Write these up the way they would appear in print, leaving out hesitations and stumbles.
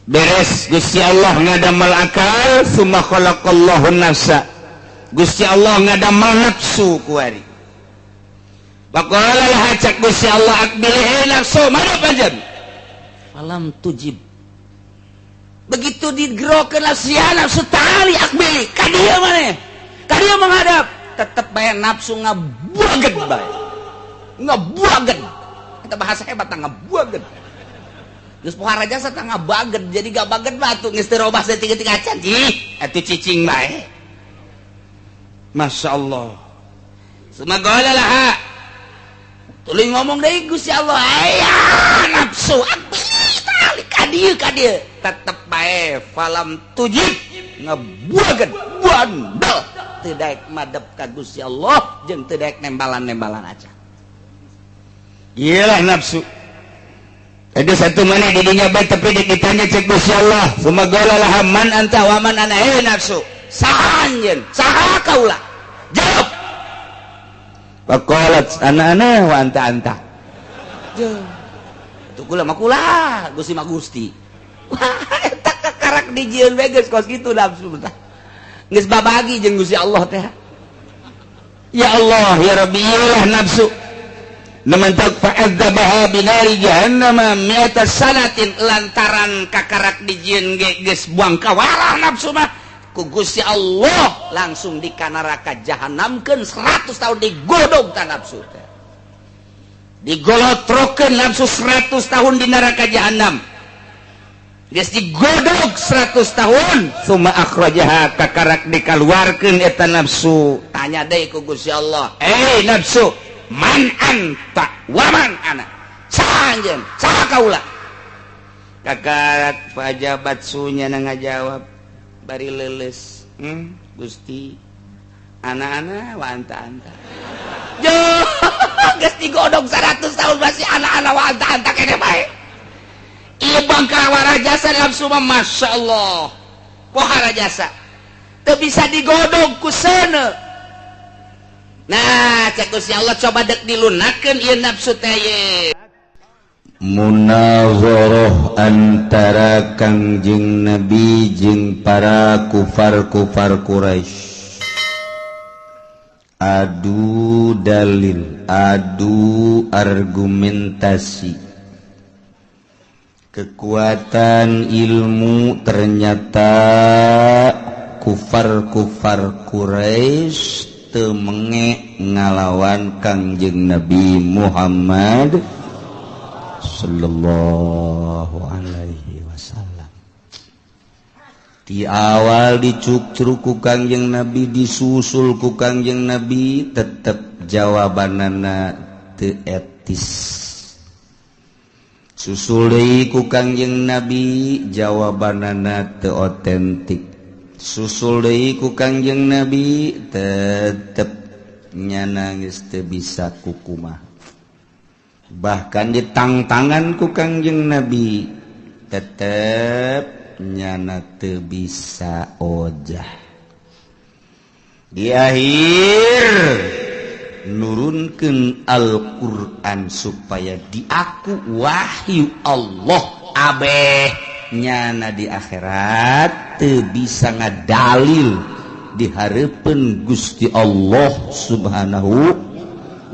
Beres Gusti Allah ngadamel akal, summa khalaqallahu nafsa. Gusti Allah ngadamel nafsu kuari. Faqala laha, cek Gusti Allah, aqbil nafsu, madep anjeun. Falam tujib. Begitu digerokeun nafsu, ya nafsu tali aqbili ka dieu maneh. Ka dieu menghadap, tetep bae nafsu ngabuaget bae. Ngabuaget. Kita bahasa hebat ngabuaget. Geus pohara jasa tah ngabaget, jadi gak baget batu geus teu robah saeutik-eutik acan. Ih, atuh cicing bae. Masya Allah. Summa qala laha. Tuluy ngomong deui Gusti Allah, aya nafsu aqbili ka dieu ka dieu. Tetep bae falam tujib ngebuaget bandel teu daek madep ka Gusti Allah jeung teu daek nembalan-nembalan acan. Iyalah nafsu. Ada satu mana di dunia baik tapi ditanya cek Gusti Allah. Summa qala laha man anta wa man ana, eh nafsu. Saha anjeun? Saha kaula? Jawab. Faqalat ana ana wa anta anta. Tuh kula mah kula, Gusti mah Gusti. Wah, eta kakarak dijieun we geus kos kitu nafsu tah. Geus babagi jeung Gusti Allah teh. Ya Allah, ya Rabbi, iyalah nafsu. Nementak fa'adzabaha binari jahannama mi'ata sanatin, lantaran kakarak dijieun ge geus buang kawarah nafsu mah ku Gusti Allah langsung di neraka jahanamkeun 100 tahun digodog ta nafsu teh. Digolotrokeun nafsu 100 tahun di neraka jahanam. Geus digodog 100 tahun, summa akhrajaha, kakarak dikaluarkeun eta nafsu. Tanya deui ku Gusti Allah, "Eh nafsu, man anta wa man ana?" Saha anjeun? Saha kaula? Kakarak fajabat sunya na ngajawab bari leuleus, Gusti, ana ana wa anta anta." Jo, geus digodog 100 tahun masih ana ana wa anta anta kene bae. Ieu bangkawara jasa nafsu mah, Masya Allah. Pohara jasa. Teu bisa digodog ku seuneu. Nah, cek Gusti Allah coba dek dilunakeun ieu nafsu teh ye. Munazarah antara Kangjeng Nabi jeung para kufar-kufar Quraisy. Adu dalil, adu argumentasi. Kekuatan ilmu ternyata kufar-kufar Quraisy teu menge ngalawan Kangjeng Nabi Muhammad sallallahu alaihi wasallam. Di awal dicukcruk ku Kangjeng Nabi, disusul ku Kangjeng Nabi, tetep jawabanana teu etis. Susul deui ku Kangjeng Nabi, jawabanana teu otentik. Susul deui ku Kangjeng Nabi, tetep nyana geus teu bisa kukumaha. Bahkan ditangtangan ku Kangjeng Nabi, tetep nyana teu bisa ojah. Di akhir nurunkeun Al-Qur'an supaya diaku wahyu Allah, abeh nyana di akhirat teu bisa ngadalil di hareupeun Gusti Allah Subhanahu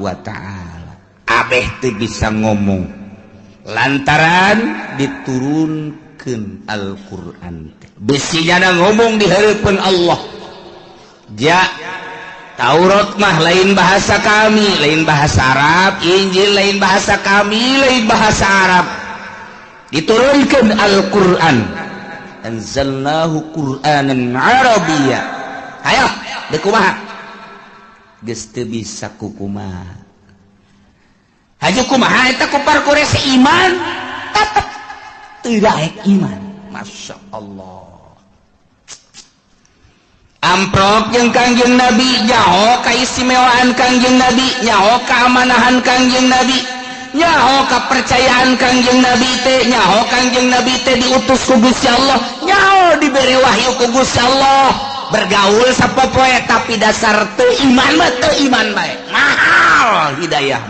wa ta'ala. Abeh teu bisa ngomong lantaran diturunkeun Al-Qur'an teh. Bisi nyana ngomong di hareupeun Allah. Ja Taurat mah lain bahasa kami, lain bahasa Arab, Injil lain bahasa kami, lain bahasa Arab. Diturunkan Al-Qur'an. Anzalnahu Qur'anan Arabiyya. Ayo, deuk kumaha? Geus teu bisa kukumaha. Haju kumaha eta kufar Quraisy iman? Tetep teu daek iman. Masya Allah. Amprok jeung Kangjeng Nabi, nyaho kaistimewaan Kangjeng Nabi, nyaho keamanahan Kangjeng Nabi, nyaho kepercayaan Kangjeng Nabi teh, nyaho Kangjeng Nabi teh diutus ku Gusti Allah, nyaho diberi wahyu ku Gusti Allah, bergaul sapopoe tapi dasar teu iman mah teu iman bae. Mahal hidayah.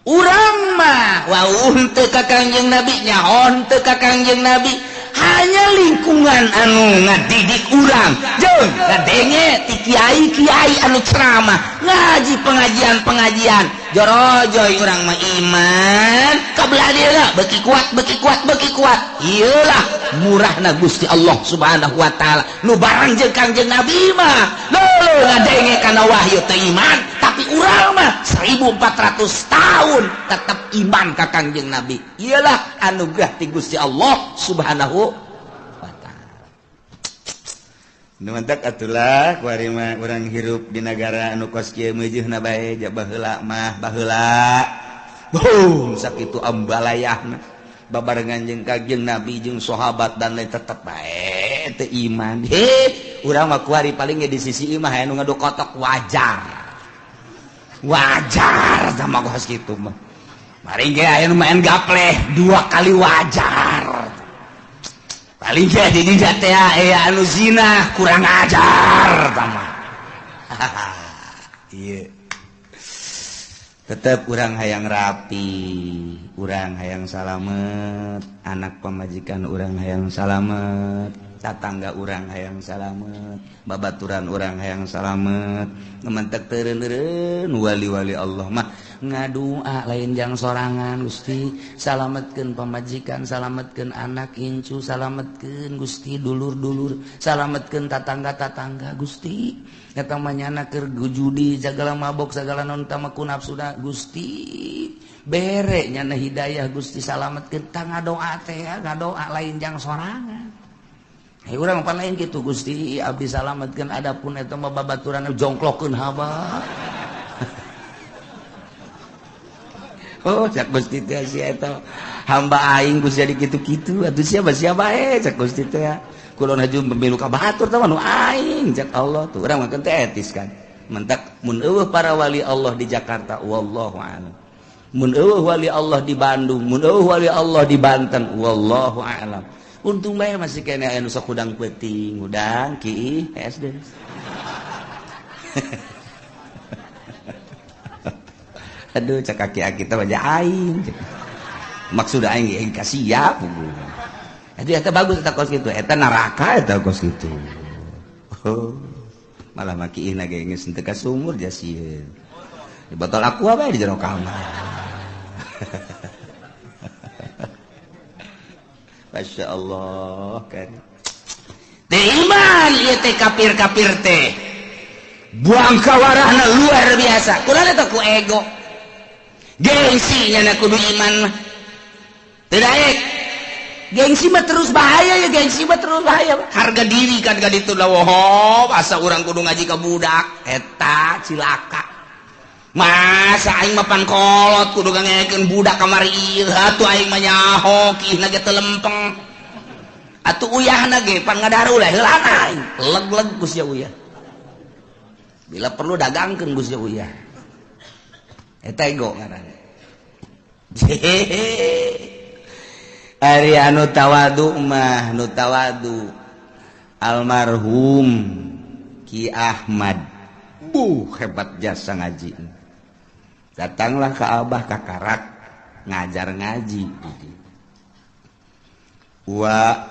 Urang mah wauh teu ka Kangjeng Nabi, nyaho teu ka Kangjeng Nabi, hanya lingkungan anu ngadidik urang jeung ngadenge ti kiai-kiai anu ceramah ngaji pengajian-pengajian jorojoy urang mah iman kabelah dieuna beuki kuat beuki kuat beuki kuat. Ieulah murahna Gusti Allah Subhanahu wa taala nu bareng jeung Kangjeng Nabi mah leuh ngadenge kana wahyu teu iman, tapi urang mah 1400 tahun tetap iman ka Kangjeng Nabi. Iyalah anugerah ti Gusti Allah Subhanahu wa taala. Nu mantak atulah kuari mah urang hirup di negara anu kos kieu meujeuna bae ja baheula mah baheula. Boom sakitu ambalayahna babarengan jeung Kangjeng Nabi jeung sahabat dan lain tetep bae teu iman. He, urang mah kuari paling ge di sisi imah aya nu ngadu kotok wajar. Wajar sama kos kitu mah. Paling ge aya nu main gapleh dua kali wajar. Paling ge di dinya teh aya anu zina kurang ajar sama. Ieu. Tetep urang hayang rapi, urang hayang salamet, anak pamajikan urang hayang salamet, tatangga urang hayang salamet, babaturan urang hayang salamet. Ngementek teureun-eureun wali-wali Allah mah ngadua lain jang sorangan Gusti, salametkeun pamajikan, salametkeun anak incu, salametkeun Gusti dulur-dulur, salametkeun tatangga-tatangga Gusti. Eta mah nyana keur judi sagala mabok sagala non tamaku nafsuna Gusti. Bere nyana hidayah Gusti salametkeun tah ngadoa teh ngadoa lain jang sorangan. Hei urang pan lain kitu Gusti abdi salametkeun adapun eta mah babaturan jongklokkeun haba. Oh cak Gusti teh si eta hamba aing Gusti jadi kitu-kitu atuh siapa siapa bae cak Gusti teh. Kulon haju pemilu ka batur tah nu aing cak Allah tuh urang mah teh etis kan. Mentak mun eueuh para wali Allah di Jakarta wallahu a'lam. Mun eueuh wali Allah di Bandung, mun eueuh wali Allah di Banten wallahu a'lam. Untung bae masih kene aya nu sok hudang peuting, hudang ki SD. Aduh cak aki-aki teh baja aing. Maksud aing ge kasiap. Jadi eta bagus eta kos kitu, eta neraka eta kos kitu. Oh, malah maki ihna ge geus teu ka sumur ja sieun. Di botol aqua bae di jero kamar. Masya Allah kan. Teu iman ieu teh kafir-kafir teh. Buang kawarahna luar biasa. Kunaon eta ku ego. Gengsi nyana kudu iman mah. Teu daek. Gengsi mah terus bahaya ya, gengsi mah terus bahaya. Harga diri kan ka ditu lah woho, asa urang kudu ngaji ka budak eta cilaka. Masa aing mah pan kolot kudu ngangekeun budak kamari ieu atuh aing mah nyaho kiihna ge teu lempeng. Atuh uyahna ge pan ngadaru lah heulana aing. Leg-leg ku sia uyah. Bila perlu dagangkeun ku sia uyah. Eta ego ngaranna. Ari anu tawadu mah nu tawadu almarhum Ki Ahmad. Buh hebat jasa ngaji. Datanglah ke Abah kakarak ngajar ngaji. Wa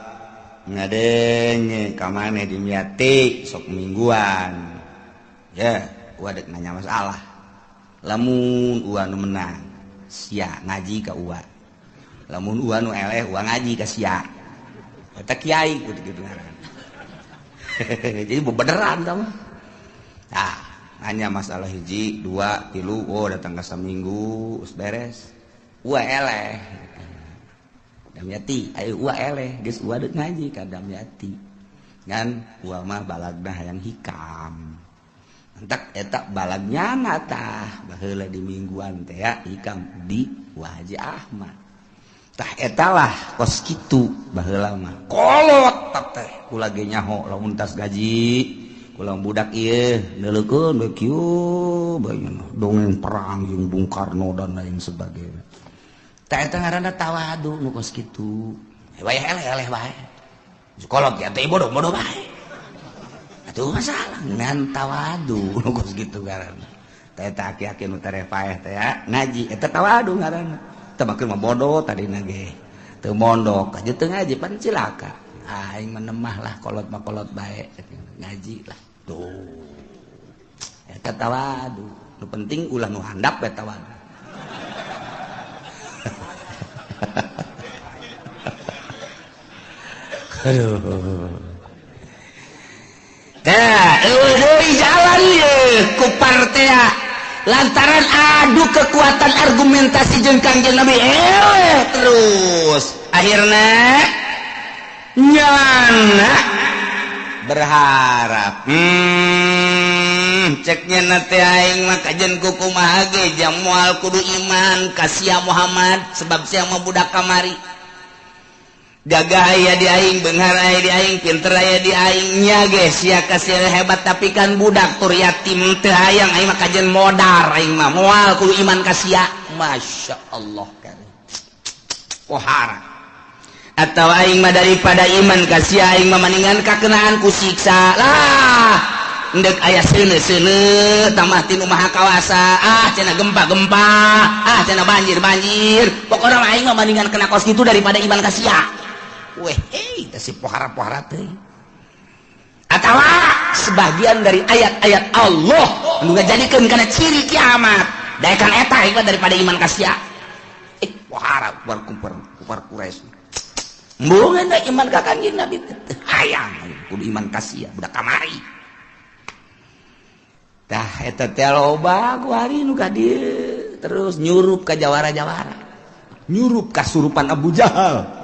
ngadenge ka maneh di Miati sok mingguan. Ya, wa dek nanya masalah. Lamun ua nu menang, sia ngaji ka ua. Lamun ua nu eleh, ua ngaji ka sia. Eta kiai kitu ngaran. Jadi bebeneran tah mah. Tah, nanya masalah hiji, dua, tilu, oh datang ka saminggu, geus beres. Ua eleh. Damyati, ayo ua eleh, geus ua deuk ngaji ka Damyati. Ngan ua mah balagna hayang hikam. Entak eta balagnya tah baheula di mingguan teh ya hikam di Wa Haji Ahmad. Tah etalah kos kitu baheula mah. Kolot teh kula ge nyaho lamun tas gaji kula budak ieu neuleukeun we kieu bae dongeng perang jeung Bung Karno dan lain sebagainya. Tah eta ngaranna tawadu nu kos kitu. Wayah eleh-eleh bae. Kolot ya teh bodoh-bodoh bae. Atuh masalah ngan tawadu nu kos kitu ngaranna. Teh eta aki-aki nu tereh paeh teh ya ngaji eta tawadu ngaranna. Teh mah bodoh tadina ge. Teu mondok aja teu ngaji pan cilaka. Aing menemah lah kolot mah kolot bae ngaji lah. Tuh. Eta tawadu. Nu penting ulah nu handap bae tawadu. Aduh. Tah, eueuh deui jalan ye ku partea. Lantaran adu kekuatan argumentasi jeung Kangjeng Nabi eleh terus. Akhirna nyana berharap. Ceknya na teh aing mah kajen ku kumaha ge jang moal kudu iman ka sia Muhammad sebab sia mah budak kamari. Gagah aya di aing, beunghar aya di aing, pinter aya di aing nya ge sia ka sia hebat tapi kan budak tur yatim teu hayang aing mah kajen modar aing mah moal kudu iman ka sia. Masya Allah kan. Pohara. Atau aing mah daripada iman ka sia aing mah maningan kakenaan ku siksa lah. Endek aya seuneu-seuneu tamah tinu maha kawasa ah cenah gempa-gempa ah cenah banjir-banjir pokona aing mah maningan kena kos kitu daripada iman ka sia. Weh, teh si pohara-pohara teh. Atawa sebagian dari ayat-ayat Allah nu ngajadikeun kana ciri kiamat. Daekan eta ieu daripada iman ka sia. Pohara kupar Quraisy. Embungeun iman ka Kangjeng Nabi teh hayang kudu iman ka sia budak kamari. Tah eta teh loba ku hari nu ka dieu terus nyurup ka jawara-jawara. Nyurup kasurupan Abu Jahal.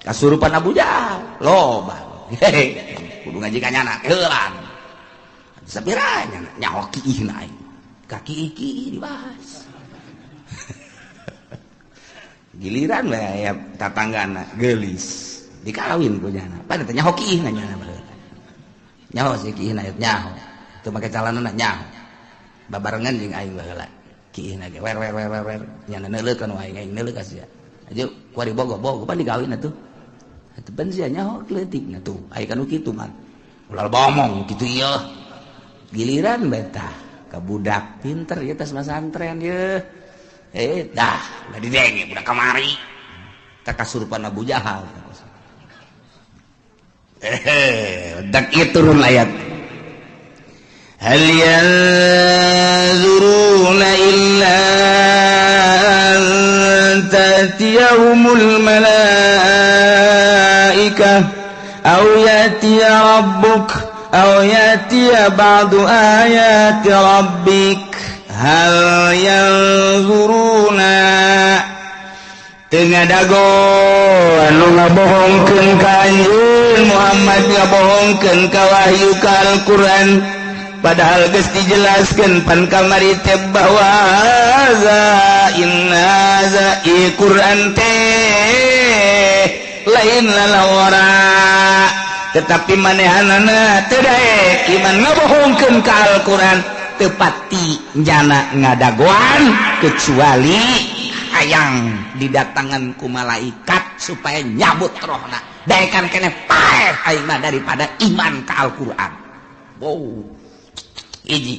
Kasurupan Abu Jahal loba. Kudu ngaji ka nyana heulan. Sapira nyana nyaho kiihna aing. Ka kiih dibahas. Giliran we aya tatanggana geulis. Dikawin ku nyana. Pan teh nyaho kiihna nyana baheula. Nyaho si kiihna nyaho. Teu make calanana nyaho. Babarengan jeung aing baheula. Kiihna ge wer wer wer wer nyana neuleukeun aing aing neuleuh ka sia. Aja kuari bogo-bogo pan dikawin atuh. Atuh pan sia nyaho leutikna tuh. Aya kan kitu mah. Ulah bomong kitu ieu. Giliran betah ka budak pinter ieu tas masantren ieu. Dah udah didenge budak kamari. Tah kasurupan Abu Jahal. Dak ieu turun ayat. Hal yanzuruna illa an ta'tiyahumul malaikah aw ya'tiya rabbuk aw ya'tiya ba'du ayati rabbik hal yanzuruna teu ngadago anu ngabohongkeun ka anjeun Muhammad ngabohongkeun ka wahyu ka Al-Qur'an padahal geus dijelaskeun pan kamari teh bahwa za inna za Qur'an teh lain lalawara tetapi manehanana teu daek iman ngabohongkeun ka Al-Qur'an teu pati jana ngadagoan kecuali hayang didatangan ku malaikat supaya nyabut rohna daekan keneh paeh aing mah daripada iman ka Al-Qur'an. Wow. Iji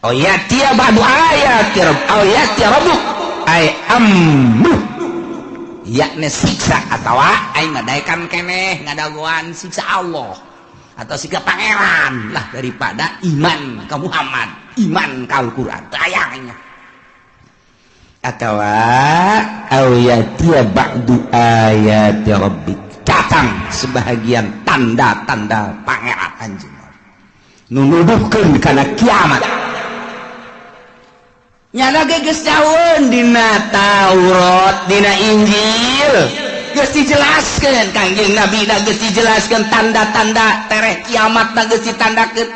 oh ya tia ba'du ayat rabb oh ya tia rabbuk ay amru yakni siksa atawa aing ngadaekan keneh ngadagoan siksa Allah atau siksa pangeran lah daripada iman ke Muhammad iman ke Al-Qur'an tayangnya atawa aw ya tia ba'du ayat rabbik datang sebahagian tanda-tanda pangeran anjeun nunuduhkeun kana kiamat nyana ge geus jauheun dina Taurat dina Injil geus dijelaskeun Kangjeng Nabi na geus dijelaskeun tanda-tanda tereh kiamat na geus ditandakeun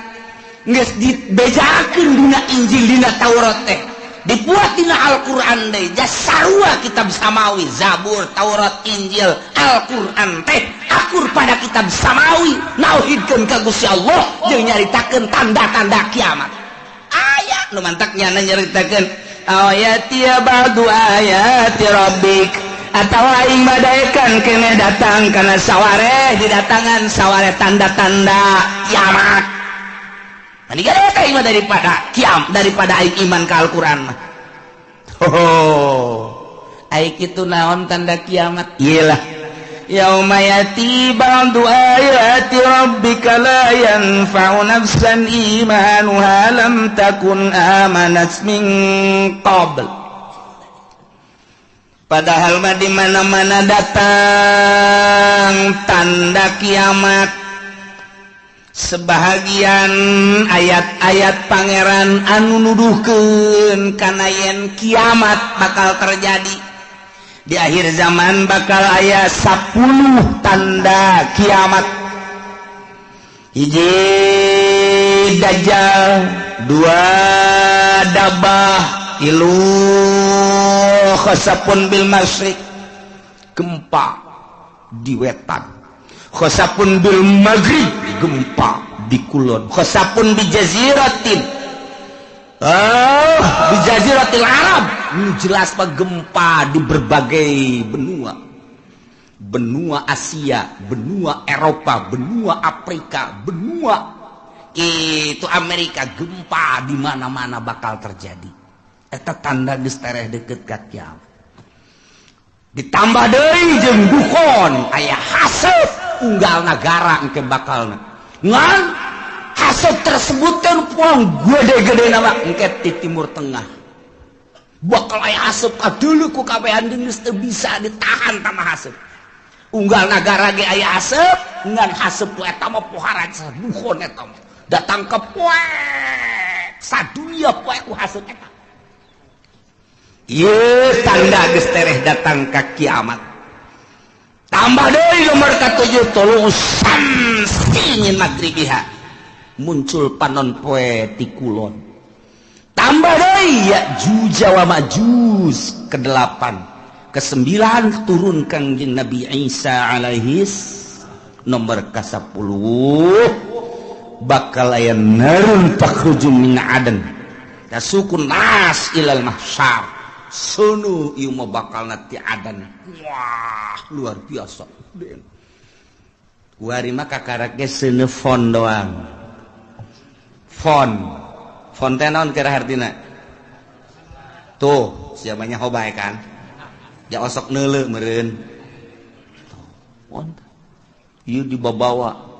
geus dibejakeun dina Injil dina Taurat teh dibuat dina Al-Qur'an deui sarua kitab samawi Zabur Taurat Injil Al-Qur'an teh akur pada kitab samawi nauhidkeun ka Gusti Allah jeung nyaritakeun tanda-tanda kiamat aya nu mantak nyana nyaritakeun ayati ba'du ayati rabbik atawa aing badaekan keneh datang kana sawareh didatangan sawareh tanda-tanda kiamat. Mending gede mah daripada kiam, daripada aing iman ka Al-Qur'an mah. Oh, aing kitu naon tanda kiamat? Iyalah, yauma yati ba'du ayati rabbika la yanfa'u nafsan imanuha lam takun amanat min qabl. Padahal mah di mana-mana datang tanda kiamat, sebahagian ayat-ayat Pangeran anu nuduhkeun kana yen kiamat bakal terjadi di akhir zaman. Bakal aya 10 tanda kiamat. Hiji, Dajjal. Dua, dabah. Tilu, khasapun bil masyriq, gempa di wetan. Khasapun bil maghrib, gempa di kulon. Khasapun bi jaziratin, oh, di jaziratil Arab. Ini jelas pak, gempa di berbagai benua, benua Asia, benua Eropa, benua Afrika, benua itu Amerika. Gempa di mana-mana bakal terjadi. Eta tanda geus tereh deket ka kiamat. Ditambah deui jeung dukon, aya haseup unggal nagara engke bakalna. Ngan haseup tersebut kan puang gede-gede nama engke di Timur Tengah bakal aya haseup kadeuleu ku kabehan, geus teu bisa ditahan tama haseup. Unggal nagara ge aya haseup. Ngan haseup ku eta mah pohara dukon, eta mah datang ke poek sadunia, poek ku haseup eta. Ieu tanda geus tereh datang ka kiamat. Tambah deui nomor katujuh, thulu'us syamsi min maghribiha, muncul panon poe ti kulon. Tambah deui Ya'juj wa Ma'juj kedelapan. Kesembilan, turun Kangjeng Nabi Isa alaihis. Nomor ke-10, bakal aya narun takhruju min adan tasukun nas ilal mahsyar. Seuneu ieu mah bakal ti adan. Wah, luar biasa. Kuari mah kakarak ge seuneu fon doang. Fon. Fon teh naon kira hartina? Tuh, siapanya hobae kan? Ja osok neuleu meureun. Fon. Ieu dibabawa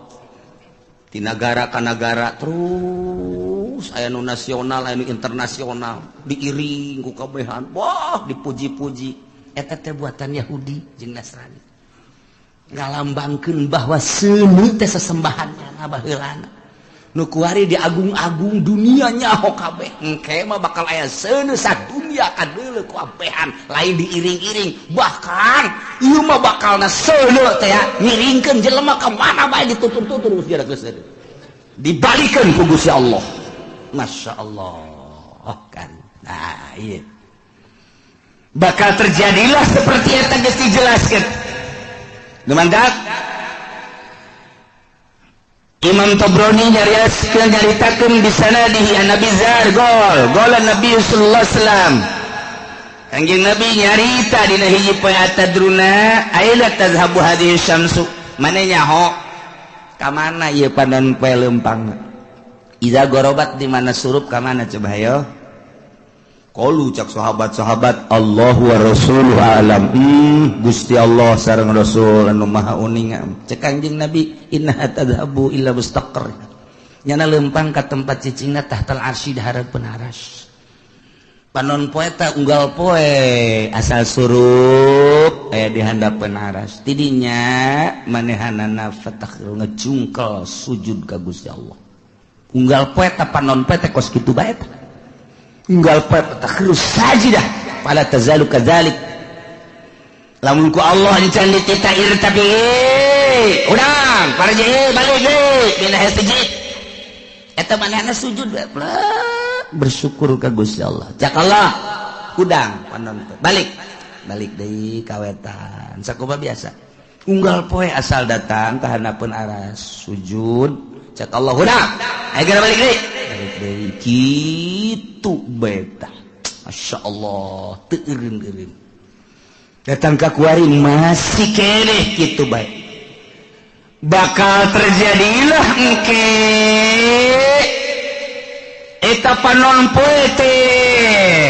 di nagara ka nagara terus, aya nu nasional, aya nu internasional, diiring ku kabehan. Wah, dipuji-puji. Eta teh buatan Yahudi jeung Nasrani. Ngalambangkeun bahwa seuneu teh sesembahannya baheulana. Nu kuari diagung-agung, dunia nyaho kabeh. Engke mah bakal aya seuneu sadunia kadeuleu ku abehan, lain diiring-iring. Bahkan ieu mah bakalna seuneu teh ngiringkeun jelema ka mana bae, ditutur-tutur geus geus dibalikeun ku Gusti Allah. Masya Allah kan. Nah, iya. Bakal terjadilah seperti yang geus dijelaskeun. Lumandak Imam Tabrani nyariaskeun, nyaritakeun di sanadihi an Nabi Zar gol gol Nabi sallallahu alaihi wasallam. Kanjeng Nabi nyarita dina hiji poe, atadruna aina tadhhabu hadhihi syamsu? Mane nyaho ka mana ieu panon poe leumpang iza gorobat, di mana surup ka mana, coba hayo? Qalu, cak sahabat-sahabat, Allahu wa rasuluhu alam. Gusti Allah sareng Rasul anu maha uninga. Cek Kanjeng Nabi, innaha tadhabu ila mustaqar. Nyana lempang ka tempat cicingna, tahtal arsy, di hareupeun aras. Panon poe ta unggal poe asal surup aya di handapeun aras. Tidinya manehanana fatah ngejungkel sujud ka Gusti Allah. Unggal poe ta panon poe teh kos kitu bae ta. Unggal poe takhru sajidah fala tazalu kadzalik. Lamun ku Allah encan ditita irtabi, udang parji balik deui dina sujud eta, manehna sujud bersyukur ka Gusti Allah. Cak Allah, kudang panon balik, balik deui kawetan. Sakumaha biasa unggal poe asal datang ka handapeun aras sujud. Cak Allah, hudang, ayo balik deui, balik deui kitu beta. Masya Allah, teu eureun-eureun datang ka kuari masih keneh kitu bae. Bakal terjadilah engke. Eta panon poe teh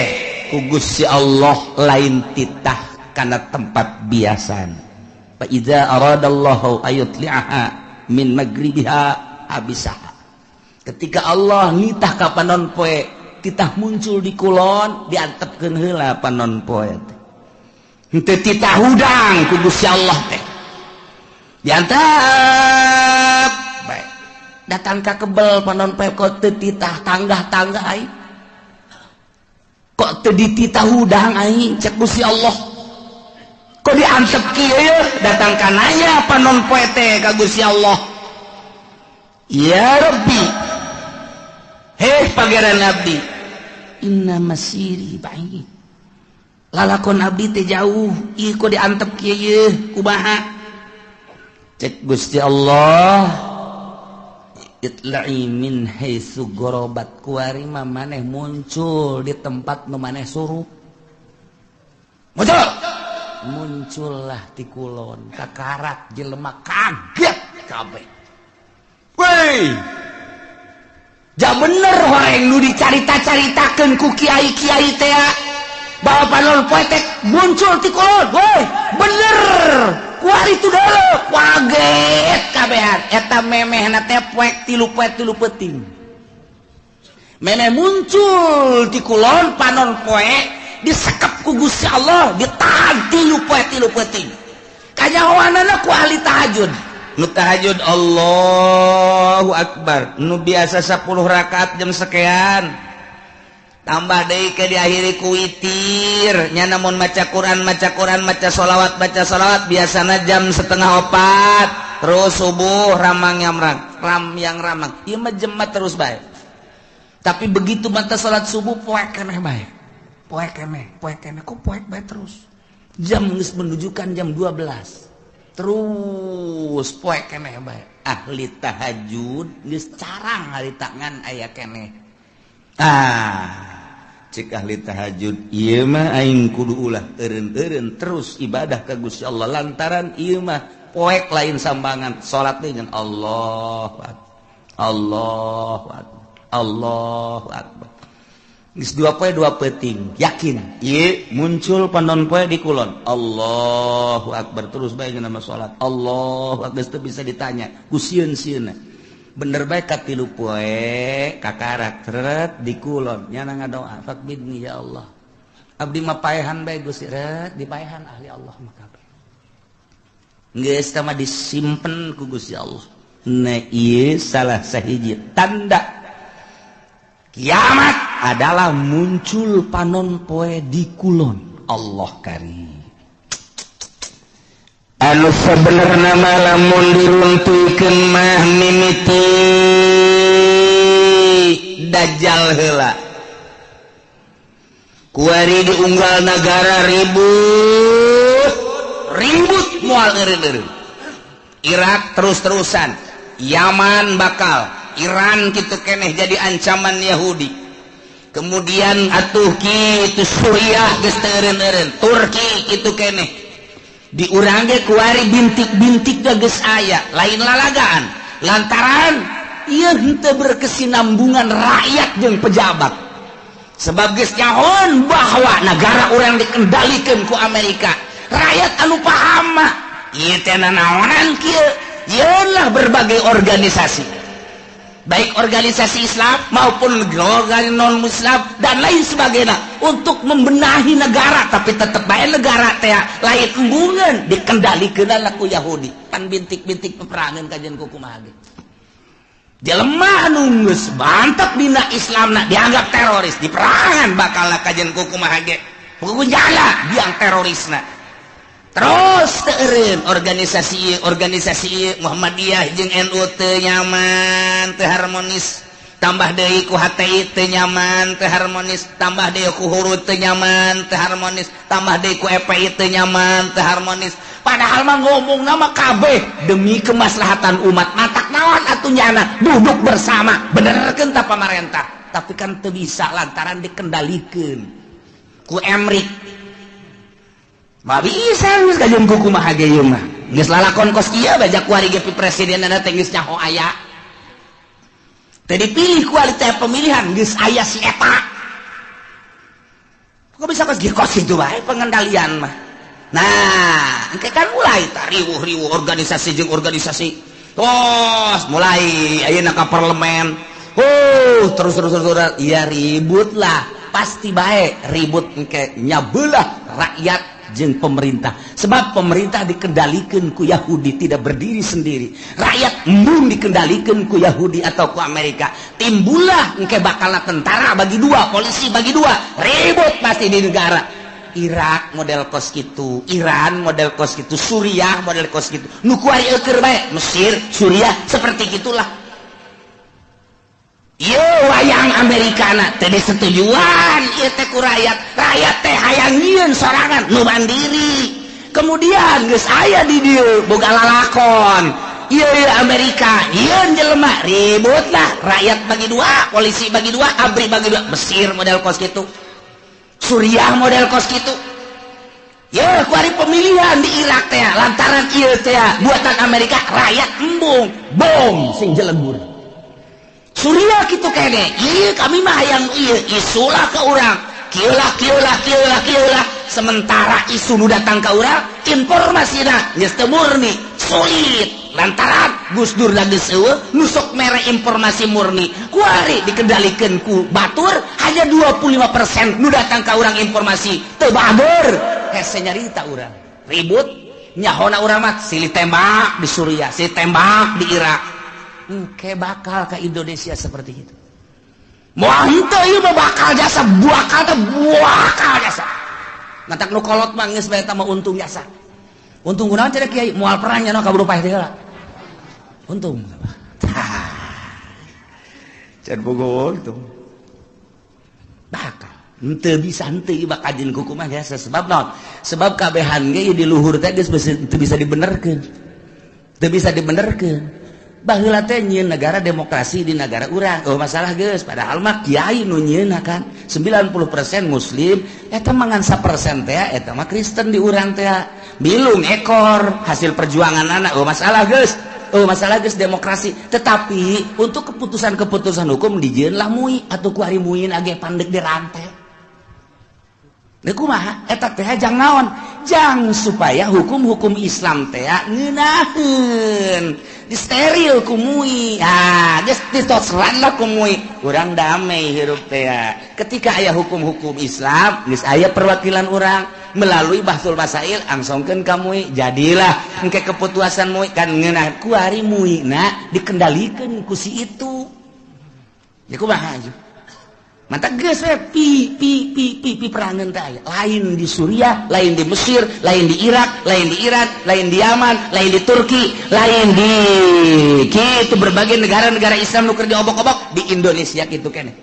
ku Gusti Allah lain titah kana tempat biasana. Fa iza aradallahu ayutli'aha min magribiha abisaha. Ketika Allah nitah ka panon poe titah muncul di kulon, diantepkeun heula panon poe teh. Henteu titah hudang ku Gusti Allah teh. Diantep bae. Datang ka kebel panon poe kok teu titah tanggah-tanggah aing. Kok teu dititah hudang aing cek Gusti Allah. Kok diantep kieu datang ka nanya panon poe teh ka Gusti Allah. Ya Rabbi, heh pangeran abdi, inna masiri ba'id. Lalakon abdi teh jauh, ieu kok diantep kieu yeuh kumaha? Cek Gusti Allah, itla'i min haitsu gharabat, kuari mah maneh muncul di tempat nu maneh suruh. Muncul. Muncullah ti kulon, kakarak jelema kaget kabeh. Woi, ja bener horeng nu dicarita-caritakeun ku kiai-kiai teh bahwa panon poe teh muncul ti kulon. Woi, bener. Kuari tu deuleu, kaget kabehan. Eta memehna teh poek tilu poe tilu peuting. Memeh muncul ti kulon panon poe disekep ku Gusti Allah, ditahan tilu poe tilu peuting. Kanyahoanana ku ahli tahajud. Nu tahajud Allahu Akbar, nu biasa 10 rakaat jam sekian tambah deui ke diakhiri ku witir nya, namun maca Quran maca Quran maca sholawat baca sholawat biasana jam 3:30 terus subuh ramang yang ram yang ramang ieu mah jemat terus bae. Tapi begitu mata salat subuh poek keneh bae, poek keneh, poek keneh, kok poek bae terus. Jam geus menunjukkan jam 12 terus poek keneh bae. Ahli tahajud geus carang hari tangan aya keneh. Ah, cek ahli tahajud ieu mah aing kudu ulah eureun-eureun terus ibadah ka Gusti Allah lantaran ieu mah poek lain sambangan salat dengan Allahu Akbar, Allahu Akbar, Allahu Akbar. Geus dua poe dua peuting yakin ieu muncul panon poe di kulon Allahu Akbar terus bae nama salat Allahu Akbar geus teu bisa ditanya ku sieun-sieunna. Bener bae ka tilu poe kakarak tret di kulon nyana ngadoa fakbidni ya Allah abdi mah paehan bae Gusti ret dipaehan ahli Allah mah kabeh geus tah mah disimpen ku Gusti Allah. Nah ieu salah sahiji tanda kiamat adalah muncul panon poe di kulon. Allah karim. Anu sebenarnya lamun diruntuhkeun mah mimiti dajjal heula. Kuari diunggal nagara ribut, ribut moal eureun-eureun. Irak terus-terusan, Yaman bakal, Iran kitu keneh jadi ancaman Yahudi. Kemudian atuh kitu Suriah geus teu eureun-eureun, Turki kitu keneh. Di urang ge kuari bintik-bintik geus aya, lain lalagaan. Lantaran ieu henteu berkesinambungan rakyat jeung pejabat. Sebab geus nyahoan bahwa negara urang dikendalikeun ku Amerika. Rakyat anu paham mah ieu teh nanaonan kieu, yeunlah berbagai organisasi. Baik organisasi Islam maupun organisasi non Muslim dan lain sebagainya untuk membenahi negara, tapi tetep bae negara teh lain embungeun dikendalikeun ku Yahudi. Pan bintik-bintik peperangan kajian ku kumaha ge. Jelema anu geus mantep dina Islamna dianggap teroris, diperangan bakal kajian ku kumaha ge. Hukum jala biang terorisna. Terus teu eureun organisasi organisasi Muhammadiyah jeung NU teu nyaman, teu harmonis. Tambah deui ku HTI teu nyaman, teu harmonis. Tambah deui ku Hurud teu nyaman, teu harmonis. Tambah deui ku EPI teu nyaman, teu harmonis. Padahal mah ngomongna mah kabeh demi kemaslahatan umat. Matak naon atuh nyana duduk bersama, benerkeun ta pamarentah. Tapi kan teu bisa lantaran dikendalikeun ku Emrik. Mah bisa geus kajeun ku kumaha ge ieu mah. Geus lalakon kos ieu bajak kuari ge presidenna teh geus nyaho aya. Teu dipilih kualitas pemilihan geus aya si eta. Kok bisa kos kos itu bae pengendalian mah. Nah, engke kan mulai riwuh-riwuh organisasi jeung organisasi. Tos mulai ayeuna ka parlemen. Oh, terus terus terus iya ribut lah. Pasti bae ribut engke nyabelah rakyat jeung pemerintah. Sebab pemerintah dikendalikan ku Yahudi, tidak berdiri sendiri. Rakyat embung dikendalikan ku Yahudi atau ku Amerika. Timbullah engke bakal tentara bagi dua, polisi bagi dua, ribut pasti di negara. Irak model kos gitu, Iran model kos gitu, Suriah model kos gitu. Nu kuari eueur bae, Mesir, Suriah seperti gitulah. Yo wayang Amerikana teh disetujuan ieu teh ku rakyat. Rakyat teh hayang nyieun sorangan nu mandiri. Kemudian geus aya di dieu boga lalakon. Ieu ieu Amerika nyieun jelema ribut lah, rakyat bagi dua, polisi bagi dua, ABRI bagi dua. Mesir model kos gitu. Suriah model kos gitu. Ya, kuari pemilihan di Irak teh lantaran ieu teh buatan Amerika, rakyat embung, bom sing jelegur. Suriah gitu kene, iya kami mah hayang ieu isulah ke urang, kieu lah kieu lah kieu lah kieu lah. Sementara isu nu datang ka urang, informasina geus teu murni, sulit. Lantaran Gus Dur geus eueuh, nu sok mere informasi murni. Kuari dikendalikeun ku batur, hanya 25% nu datang ka urang informasi teu bager. Hese nyarita urang. Ribut nyahona urang mah silih tembak di Suriah, silih tembak di Irak. Engke bakal ke Indonesia seperti itu. Moal henteu ieu mah bakal jasa, bakal teh bakal jasa. Matak nu kolot mah geus bae eta mah untung jasa. Untung kunaon cenah kiai moal perang nya kaburu paeh teh heula. Untung. Can bogo untung. Bakal henteu bisa henteu ieu bakal jeung kumaha jasa sebab naon? Sebab kabehan ge di luhur teh geus teu bisa dibenerkeun. Teu bisa dibenerkeun. Baheula teh nyieun negara demokrasi di negara urang. Oh masalah geus, padahal mah kiai nu nyieunna kan 90% muslim, eta mah ngan 1% teh eta mah Kristen di urang teh. Bilung ekor hasil perjuangan anak. Oh masalah geus. Oh masalah geus demokrasi. Tetapi untuk keputusan-keputusan hukum dijieun lah MUI atuh ku ari MUI age pandek dirantai. Deuk kumaha eta teh jang naon? Jang supaya hukum-hukum Islam teh ngeunaheun. Disteril ku MUI. Ah, geus ditosran lah ku MUI. Urang damai hirup teh. Ketika aya hukum-hukum Islam, geus aya perwakilan urang melalui Bahtsul Masail angsongkeun ka MUI. Jadilah engke keputusan MUI kan ngeunah ku ari MUI na dikendalikeun ku si itu. Ya kumaha aja. Mantap geus we pi pi pi pi pi perangan teh aya. Lain di Suriah, lain di Mesir, lain di Irak, lain di Iran, lain di Yaman, lain di Turki, lain di kitu berbagai negara-negara Islam nu keur diobok-obok di Indonesia kitu keneh.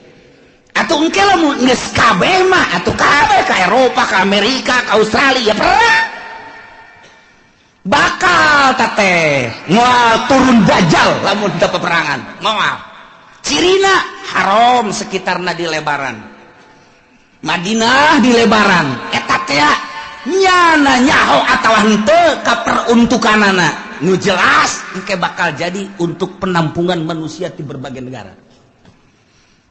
Atuh engke lamun geus kabeh mah atuh kabeh ka Eropa, ka Amerika, ka Australia perang. Bakal teteh moal turun dajjal lamun teu peperangan. Moal. Cirina haram sekitarna di lebaran. Madinah di lebaran. Eta teh nyana nyaho atawa henteu ka peruntukanana. Nu jelas engke bakal jadi untuk penampungan manusia di berbagai negara.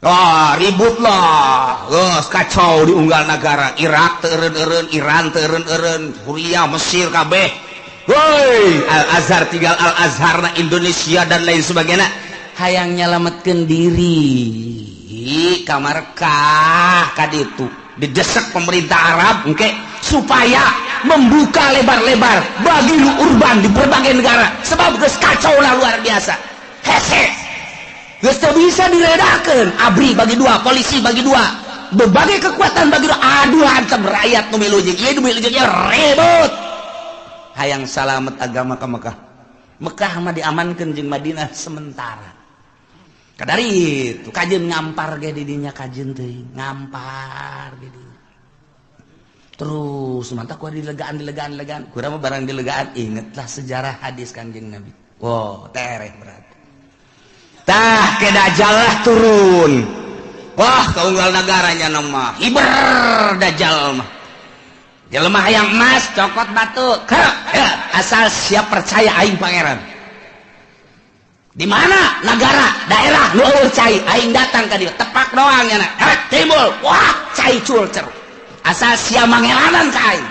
Wah, ribut lah. Geus kacau di unggal negara. Irak teu eureun-eureun, Iran teu eureun-eureun, Suriah, Mesir kabeh. Woi, Al Azhar tinggal Al Azhar na Indonesia dan lain sebagainya. Hayang nyelametkeun diri ka Markah ka ditu didesak pemerintah Arab engke supaya membuka lebar-lebar bagi nu urban di berbagai negara sebab geus kacau lah luar biasa hese geus teu bisa diredakeun. ABRI bagi dua, polisi bagi dua, berbagai kekuatan bagi dua, aduh hantem rakyat nu milu jeung ieu nu milu jeung ieu ribut. Hayang salamet agama ka Mekah. Mekah mah diamankeun jeung Madinah sementara. Kadari itu kajeun ngampar ge di dinya kajeun teuing, ngampar ge di. Terus mantap ku dilegaan dilegaan dilegaan. Kurang mah barang dilegaan ingetlah sejarah hadis Kanjeng Nabi. Wow, tereh berarti. Tah ke dajjal lah turun. Wah, kaunggal negaranya nama hiber dajjal mah. Jelema hayang emas cokot batu. Asal siap percaya aing pangeran. Di mana negara daerah nu eueuh cai aing datang ka dieu tepak doang nya timbul wah cai culcer asal sia mangeranan ka aing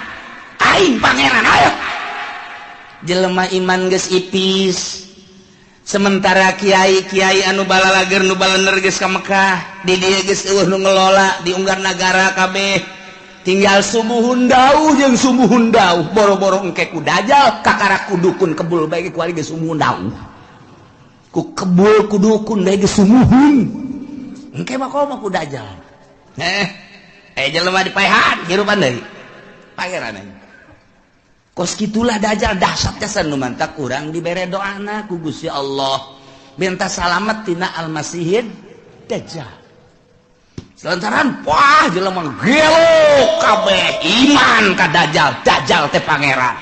aing pangeran ayo jelema iman geus ipis. Sementara kiai-kiai anu balalager nu balener geus ka Mekah di dieu geus eueuh nu ngelola diunggar nagara kabeh tinggal sumuhun dauh jeung sumuhun dauh boro-boro engke ku dajjal kakara ku dukun kebul bae ku ari geus sumuhun dauh ku kebul ku dukun bae geus sumuhun engke mah komo ku dajjal jelema dipaehan hirupan deui pangeran aing. Kos kitulah dajjal dahsyat jasa nu mantak urang dibere doana ku Gusti Allah minta salamet tina Almasihid Dajjal. Selantaran wah jelema gelo kabeh iman ka Dajjal, Dajjal teh pangeran.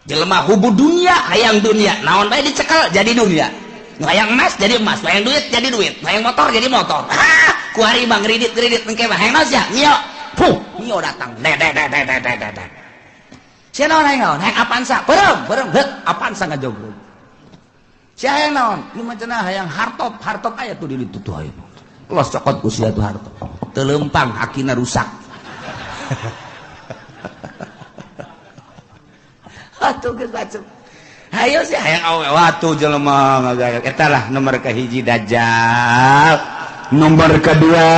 Jelema hubu dunia hayang dunia, naon bae dicekel jadi dunia. Nu hayang emas jadi emas, nu hayang duit jadi duit, nu hayang motor jadi motor. Ah, ku ari mah ngridit-ngridit engke mah hayang naon sia? Mio. Puh, mio datang. De de de de de de de. Sia naon hayang naon? Hayang Avanza, beureum, beureum, heut, Avanza ngajogrog. Sia hayang naon? Ieu mah cenah hayang hartop, hartop aya tuh di ditu tuh aya. Los cokot ku sia tuh hartop. Teu leumpang akina rusak. Atuh geus bacem. Hayo sia hayang awewe watuh jelema ngagaya. Eta lah nomor kahiji Dajjal. Nomor kedua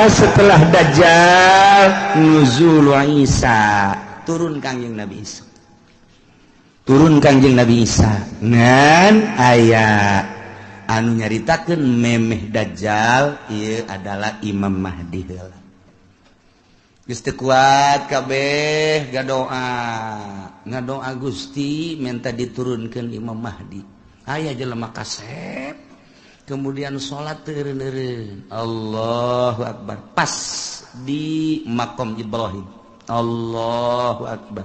setelah Dajjal nuzul Isa. Turun Kangjeng Nabi Isa. Turun Kangjeng Nabi Isa ngan aya anu nyaritakeun memeh Dajjal ieu adalah Imam Mahdi heula. Geus teu kuat kabeh ngadoa, ngadoa Gusti minta diturunkeun Imam Mahdi. Aya jelema kasep kemudian salat teu eureun-eureun. Allahu akbar. Pas di makom Ibrahim. Allahu akbar.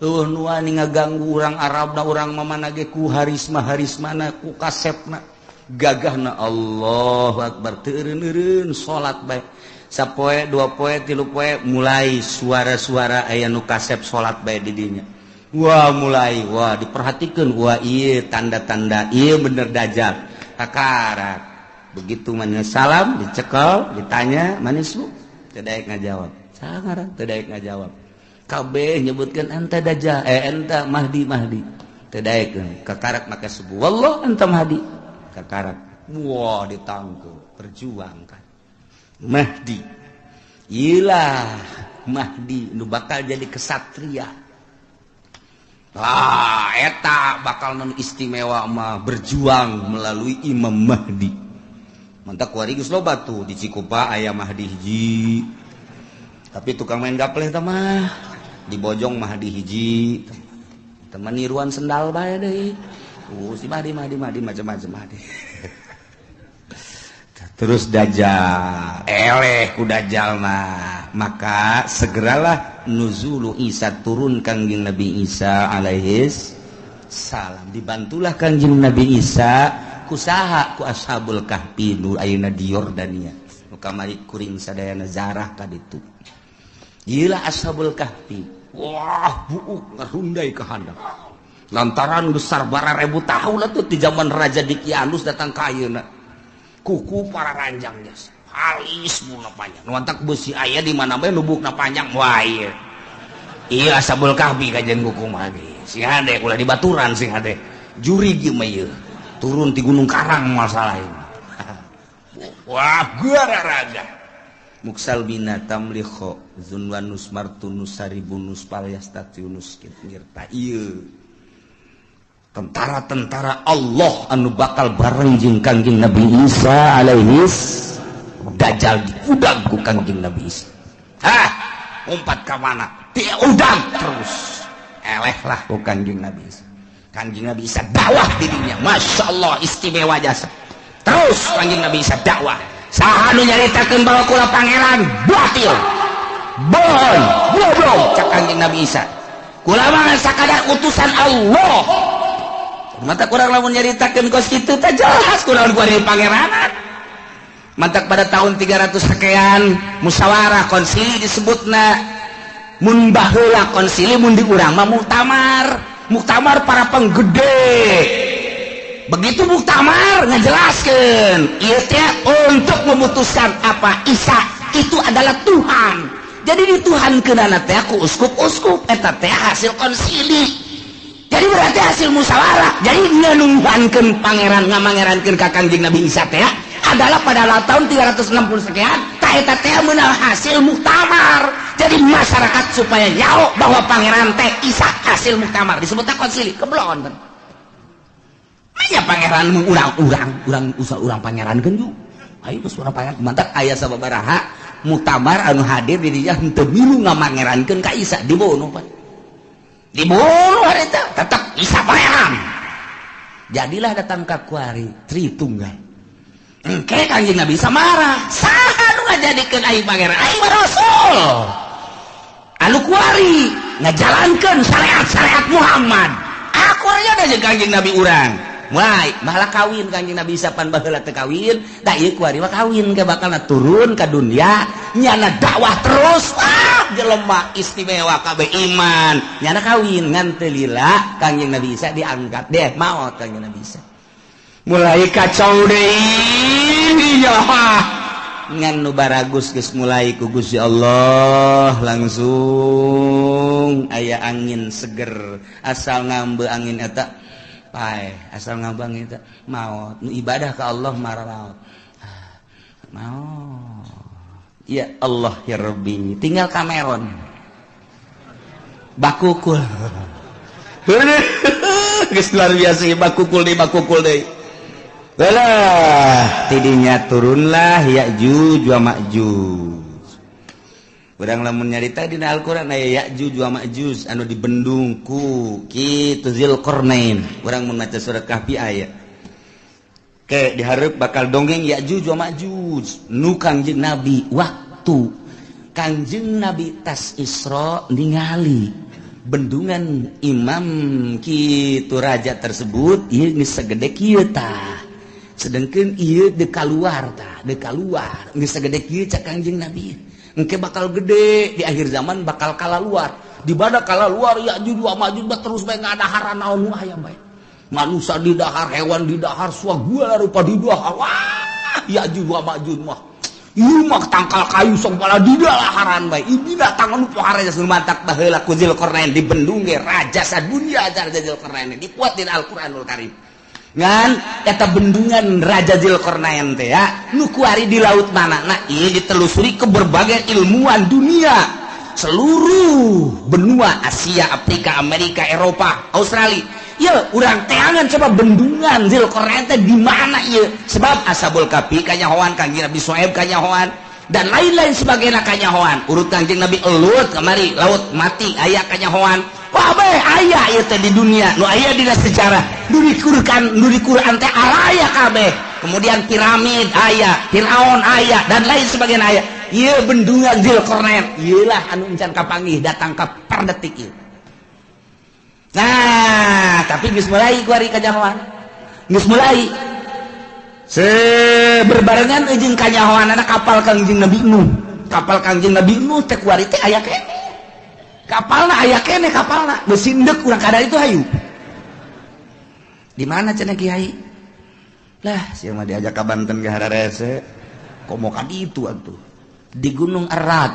Eueuh nu wani ngaganggu urang Arabna urang mamana ge ku harisma-harismana ku kasepna gagahna Allahu akbar teu eureun-eureun salat bae. Sapoe dua poe tilu poe mulai suara-suara aya nu kasep salat bae di dinya. Wah mulai wah diperhatikeun wah ieu tanda-tanda ieu bener Dajjal. Kakarak begitu manis salam dicekel ditanya manis bu teu daek ngajawab. Sangaran teu daek ngajawab. Kabeh nyebutkeun anta Dajjal, anta Mahdi Mahdi. Teu daek kakarak maka subuh. Wallah anta Mahdi. Kakarak. Wah ditangkep, perjuangkan. Mahdi. Iyalah Mahdi nu bakal jadi kesatria. Lah eta bakal nu istimewa mah berjuang melalui Imam Mahdi. Mantak kuari geus loba tuh di Cikupa aya Mahdi hiji. Tapi tukang main gapleh teh mah di Bojong Mahdi hiji. Teman niruan sendal bae deui. Si Mahdi Mahdi Mahdi macam-macam Mahdi. Terus Dajjal, eleh ku Dajjal mah. Maka segeralah nuzulu Isa turun Kangjeng Nabi Isa alaihis salam. Dibantulah Kangjeng Nabi Isa kusaha ku Ashabul Kahfi nu ayeuna di Yordania. Nu kamari kuring sadayana zarah ka ditu. Ieulah Ashabul Kahfi. Wah, buuk ngarundai ka handap. Lantaran besar bara ribu tahun atuh di zaman Raja Dikianus datang ka ayeuna. Kuku para ranjang jas. Halis muna panjang. Nu antak beusi aya di mana bae lubukna panjang. Wah ieu. Ieu Ashabul Kahfi kajian kuku mah ge. Sing hade ulah dibaturan sing hade. Jurig ieu mah ieu. Turun ti Gunung Karang masalah ieu. Wah, gararaga. Muksal bina tamlikho zunwanus martunus saribunus palyastatiunus kitngirta ieu. Tentara-tentara Allah anu bakal bareng jeung Kangjeng Nabi Isa alaihis Dajjal diudag ku Kangjeng Nabi Isa. Hah, umpat ka mana? Diudag terus. Elehlah ku Kangjeng Nabi Isa. Kangjeng Nabi Isa dakwah di dinya. Masya Allah istimewa jasa. Terus Kangjeng Nabi Isa dakwah. Saha nu nyaritakeun bahwa kula pangeran batil. Bohong, goblok cak Kangjeng Nabi Isa. Kula mah sakadar utusan Allah. Mata kurang lamun nyaritakeun kos kitu teh jelas kurang ku ari pangeranan. Mantak pada tahun 300 sekian musyawarah konsili disebutna. Mun baheula konsili mun di urang mah muktamar. Muktamar para penggede. Begitu muktamar ngajelaskeun ieu teh untuk memutuskan apa Isa itu adalah Tuhan. Jadi dituhankeunana teh ku uskup-uskup eta teh hasil konsili. Jadi berarti hasil musyawarah. Jadi nganuhankeun pangeran, ngamangerankeun ka Kangjeng Nabi Isa teh adalah pada tahun 360 sekian, tah eta teh meunang hasil muktamar. Jadi masyarakat supaya nyaho bahwa pangeran teh Isa hasil muktamar disebutnya konsili. Keblon kan. Aya pangeran urang-urang, urang usah urang pangeran kan ju. Ayo geus urang pangeran mantap aya sababaraha muktamar anu hadir di dinya henteu milu ngamangerankeun ka Isa, dibunuh pan. Dibunuh harita tetap Isa pangeran. Jadilah datang ka kuari Tritunggal. Engke Kangjeng Nabi Isa marah. Saha nu ngajadikeun aing pangeran? Aing mah rasul. Anu kuari ngajalankeun syariat-syariat Muhammad. Aku aja jeung Kangjeng Nabi urang. Mulai malah kawin Kangjeng Nabi Isa pan baheula teu kawin, da ieu kuari mah kawin ke bakalna turun ka dunia, nyana dakwah terus. Ah, jelema istimewa kabeh iman. Nyana kawin ngan teu lila Kangjeng Nabi Isa diangkat deh maot Kangjeng Nabi Isa. Mulai kacau deui ya ngan nu baragus geus mulai ku Gusti Allah langsung aya angin seger asal ngambe angin eta pae, asal ngambe angin eta maot, nu ibadah ka Allah mararaot maot. Ya Allah ya Rabbi, tinggal Cameron bakukul geus luar biasa, bakukul deui, bakukul deui. Belah, tidinya turunlah Ya'juj wa Ma'juj. Urang lamun nyarita dina Al-Qur'an aya Ya'juj wa Ma'juj anu dibendung ku kitu Zulqarnain. Urang mun maca surat Kahfi aya. Ke dihareup bakal dongeng Ya'juj wa Ma'juj nu Kangjeng Nabi waktu Kangjeng Nabi tas Isra ningali bendungan imam kitu raja tersebut ieu geus sagede kieu tah. Sedangkan ieu dek kaluar tah, dek kaluar geus sagede kieu cak Kangjeng Nabi. Engke bakal gede di akhir zaman bakal kalaluar. Di mana kalaluar Ya'juj wa Ma'juj terus bae ngadaharan naon nu aya bae. Manusia didahar, hewan didahar, segala rupa didahar. Wah, Ya'juj wa Ma'juj mah. Ieu mah tangkal kayu sok bala didalaharan bae. Ieu binatang anu pohara geus mantak baheula ku Zulqarnain dibendung ge raja sadunya raja Zulqarnain dipuat dina Al-Qur'anul Karim. Ngan eta bendungan Raja Zulqarnain teh ya nu kuari di laut mana, nah ieu ditelusuri ke berbagai ilmuwan dunia seluruh benua Asia, Afrika, Amerika, Eropa, Australia. Ieu urang teangan coba bendungan Zulqarnain teh di mana ieu, sebab Ashabul Kahfi kanyahoan, Kangjeng Nabi Syuaib kanyahoan, dan lain-lain sebagainya kanyahoan. Urut Kangjeng Nabi Lut kamari laut mati aya kanyahoan. Wah bae aya ieu teh di dunia nu aya dina sejarah nu dikurkan nu di Quran teh araya kabeh. Kemudian piramid aya, Firaun aya, dan lain sebagainya aya. Ieu bendungan Zulqarnain ieu lah anu encan kapanggih datang ka per detik ieu. Nah, tapi geus mulai kuari kanyahoan. Geus mulai se berbarengan jeung kanyahoanana kapal Kangjeng Nabi Nuh. Kapal Kangjeng Nabi Nuh teh kuari teh aya keneh. Kapalna aya keneh kapalna. Geus sindek urang kadar itu hayu. Di mana cenah kiai? Lah, sia mah diajak ka Banten ge hararese. Komo ka ditu atuh. Di Gunung Arad.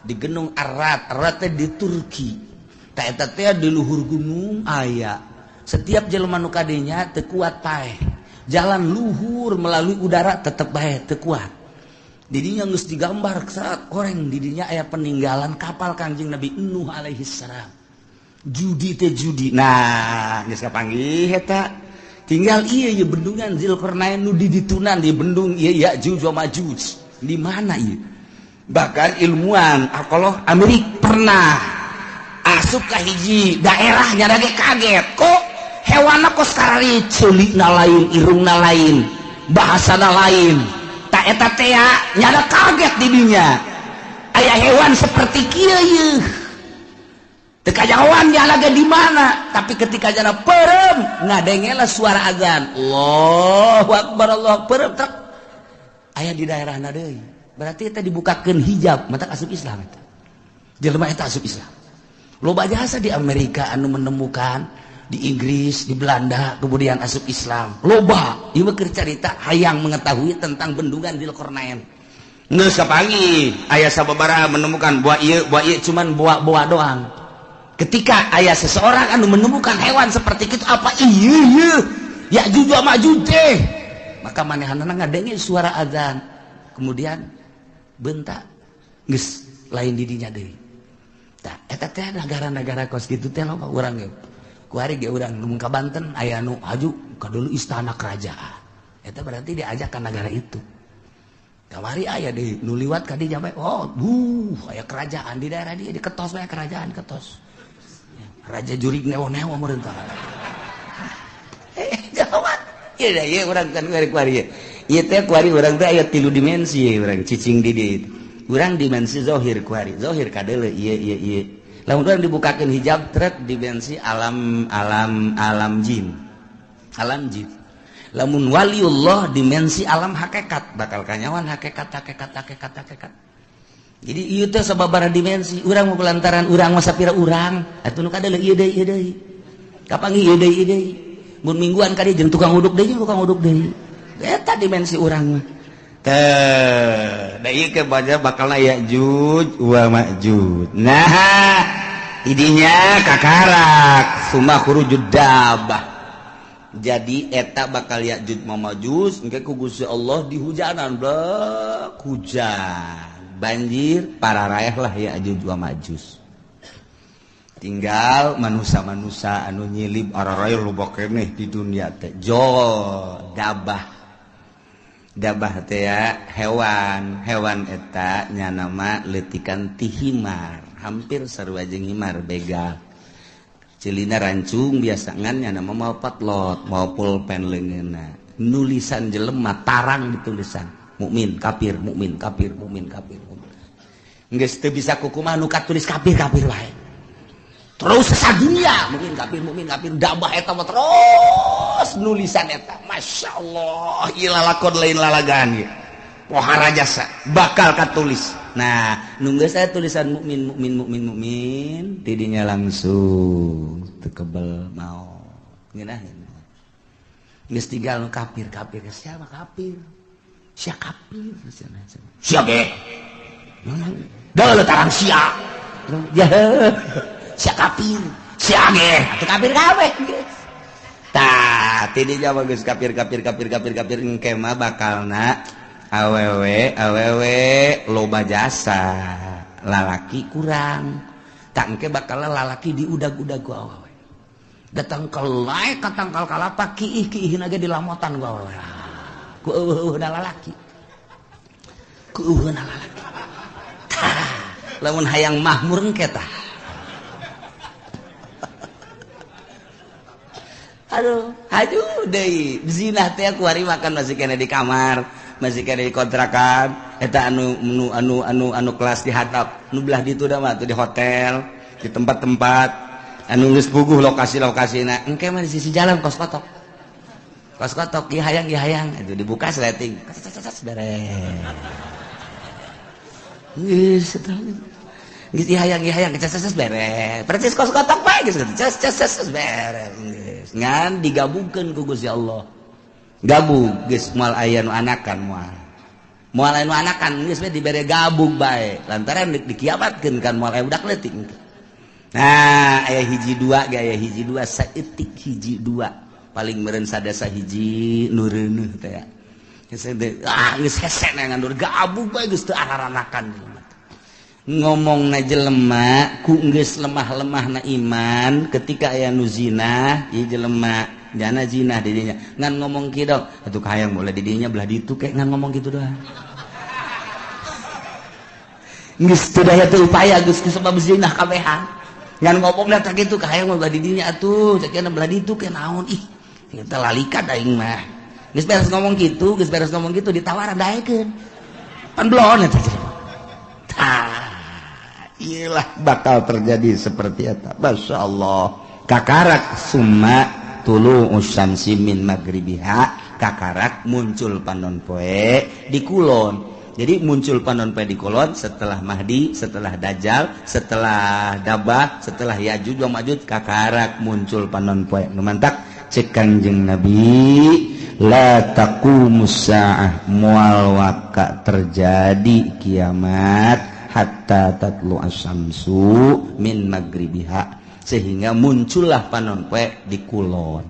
Di Gunung Arad, Arad teh di Turki. Tah eta teh di luhur gunung aya. Setiap jelema nu kadinya teu kuat paeh. Jalan luhur melalui udara tetep bae teu kuat. Didinya geus digambar saat orang didinya aya peninggalan kapal Kangjeng Nabi Nuh alaihi salam. Judi teh judi. Nah, geus kapanggih eta. Tinggal ieu ye bendungan Zulqarnain nu diditunan di bendung ieu Ya'juj wa Ma'juj. Di mana ieu? Bahkan ilmuwan arkeolog Amerika pernah asup ka hiji daerah nya ge kaget. Kok hewanna kos karari ceulikna lain, irungna lain, bahasana lain. Tak eta teh nyada kaget di dinya. Aya hewan seperti kieu yeuh. Teu kajahoan nya lagi di mana, tapi ketika jana perem ngadengela suara azan. Allahu akbar, Allahu akbar, trek. Aya di daerahna deui. Berarti eta dibukakeun hijab, mata asup Islam eta. Jelema eta asup Islam. Loba jasa di Amerika anu menemukan Di Inggris, di Belanda, kemudian asup Islam. Loba, ieu mah keur carita hayang mengetahui tentang bendungan Dzulkarnain. Geus kapanggih aya sababaraha menemukan buah ieu cuman buah-buah doang. Ketika aya seseorang anu menemukan hewan seperti itu, apa ieu ieu Ya'juj wa Ma'juj teh, maka manehanna ngadenge suara azan. Kemudian bentak geus lain didinya deui. Tah eta teh negara-negara kos kitu teh loba urang ge. Kuari ge urang nu ka Banten aya nu haju ka dulu istana kerajaan. Eta berarti diajak ka negara itu. Kamari aya deui nu liwat ka dinya bae, oh aya kerajaan di daerah dia diketos bae kerajaan ketos. Raja jurig newo-newo meureun tah. Jawab. Ieu da ieu urang kan kuari ieu. Ieu teh kuari urang teh aya 3 dimensi urang cicing di dieu. Urang dimensi zahir kuari, zahir kadeuleu ieu ieu ieu. Lamun urang dibukakeun hijab trek dimensi alam alam alam jin. Alam jin. Lamun waliullah dimensi alam hakikat, bakal kanyawan hakikat hakikat hakikat hakikat. Jadi ieu teh sababaraha dimensi, urang mah lantaran urang mah sapira urang, atuh nu kadeuleu ieu deui ieu deui. Kapanggih ieu deui ieu deui. Mun mingguan ka dieu jeung tukang uduk deui, tukang uduk deui. Eta dimensi urang mah. Teh, da ieu ke baca bakalna Ya'juj wa Ma'juj. Nah, idinya kakarak summa khurujud dabah. Jadi eta bakal Ya'juj wa Ma'juj engke ku Gusti Allah dihujanan blek hujan. Banjir para raeh lah Ya'juj wa Ma'juj. Tinggal manusia-manusia anu nyilib araraeh loba keneh di dunia teh. Jo dabah. Dabah teh ya hewan, hewan eta nya nama leutikan ti himar, hampir sarua jeung himar begal. Celina rancung biasa ngan nya nama mau patlot, mau pulpen leungeunna. Nulisan jelema tarang ditulisan. Mukmin kafir, mukmin kafir, mukmin kafir. Geus teu bisa kukumaha nu katulis kafir kafir wae. Terus sadunia mukmin kafir dabah eta mah terus nulisan eta. Masya Allah, ieu lalakon lain lalagaan ieu. Pohara jasa bakal katulis. Nah, nu geus aya tulisan mukmin mukmin mukmin mukmin tidinya langsung teu kebel maot. Ngeunaheun. Geus tinggal nu kafir kafir siapa kafir? Sia kafir sia ge. Deuleu tarang sia. Ya. Sia kafir, sia ge, atuh kafir kabeh geus. Tah, tidinya mah geus kafir kafir kafir kafir kafir engke mah bakalna awewe awewe loba jasa, lalaki kurang. Tah engke bakal lalaki diudag-udag ku awewe. Datang ke lae ka tangkal kalapa kiih-kiihna ge dilamotan ku awewe. Ku eueuh-eueuhna lalaki. Ku eueuhna lalaki. Tah, lamun hayang mahmur engke tah. Aduh, aduh deui zina teh kuari makan masih kena di kamar, masih kena di kontrakan, eta anu anu anu anu anu kelas di hatap, nu belah ditu da mah di hotel, di tempat-tempat anu geus puguh lokasi-lokasina. Engke mah di sisi jalan kos kotok. Kos kotok ieu hayang ieu hayang, itu dibuka sleting. Beres. Geus eta. Geus ieu hayang ieu hayang ces beres. Persis kos kotok bae geus ces ces ces beres. Ngan digabungkeun ku Gusti Allah. Gabung geus moal aya nu anakan moal. Moal aya nu anakan geus we dibere gabung bae. Lantaran dikiamatkeun kan moal aya budak leutik. Nah, aya hiji dua ge aya hiji dua saeutik hiji dua. Paling meureun sadasa hiji nu reuneuh teh ya. Geus ah geus hese ngan gabung bae geus teu araranakan. Ngomongna jelema ku geus lemah-lemahna iman ketika aya nu zina ieu jelema jana zina di dinya ngan ngomong kieu dong atuh kahayang bola di dinya belah ditu ke ngan ngomong kitu doang geus teu daya teu upaya geus kusabab zina kabehan ngan ngomongna teh kitu kahayang belah di dinya atuh cek belah ditu ke naon ih kita lalikat aing mah geus beres ngomong kitu geus beres ngomong kitu ditawaran daekeun pan belon eta tah iyalah bakal terjadi seperti eta. Masya Allah. Kakarak summa tulu usyamsi min magribiha. Kakarak muncul panon poe di kulon. Jadi muncul panon poe di kulon setelah Mahdi, setelah Dajjal, setelah Dabah, setelah Yajuj wa Majuj, kakarak muncul panon poe. Nu mantak cek Kangjeng Nabi, la taqumus saah, moal waka terjadi kiamat hatta tatlu asyamsu min magribiha, sehingga muncullah panon poe di kulon.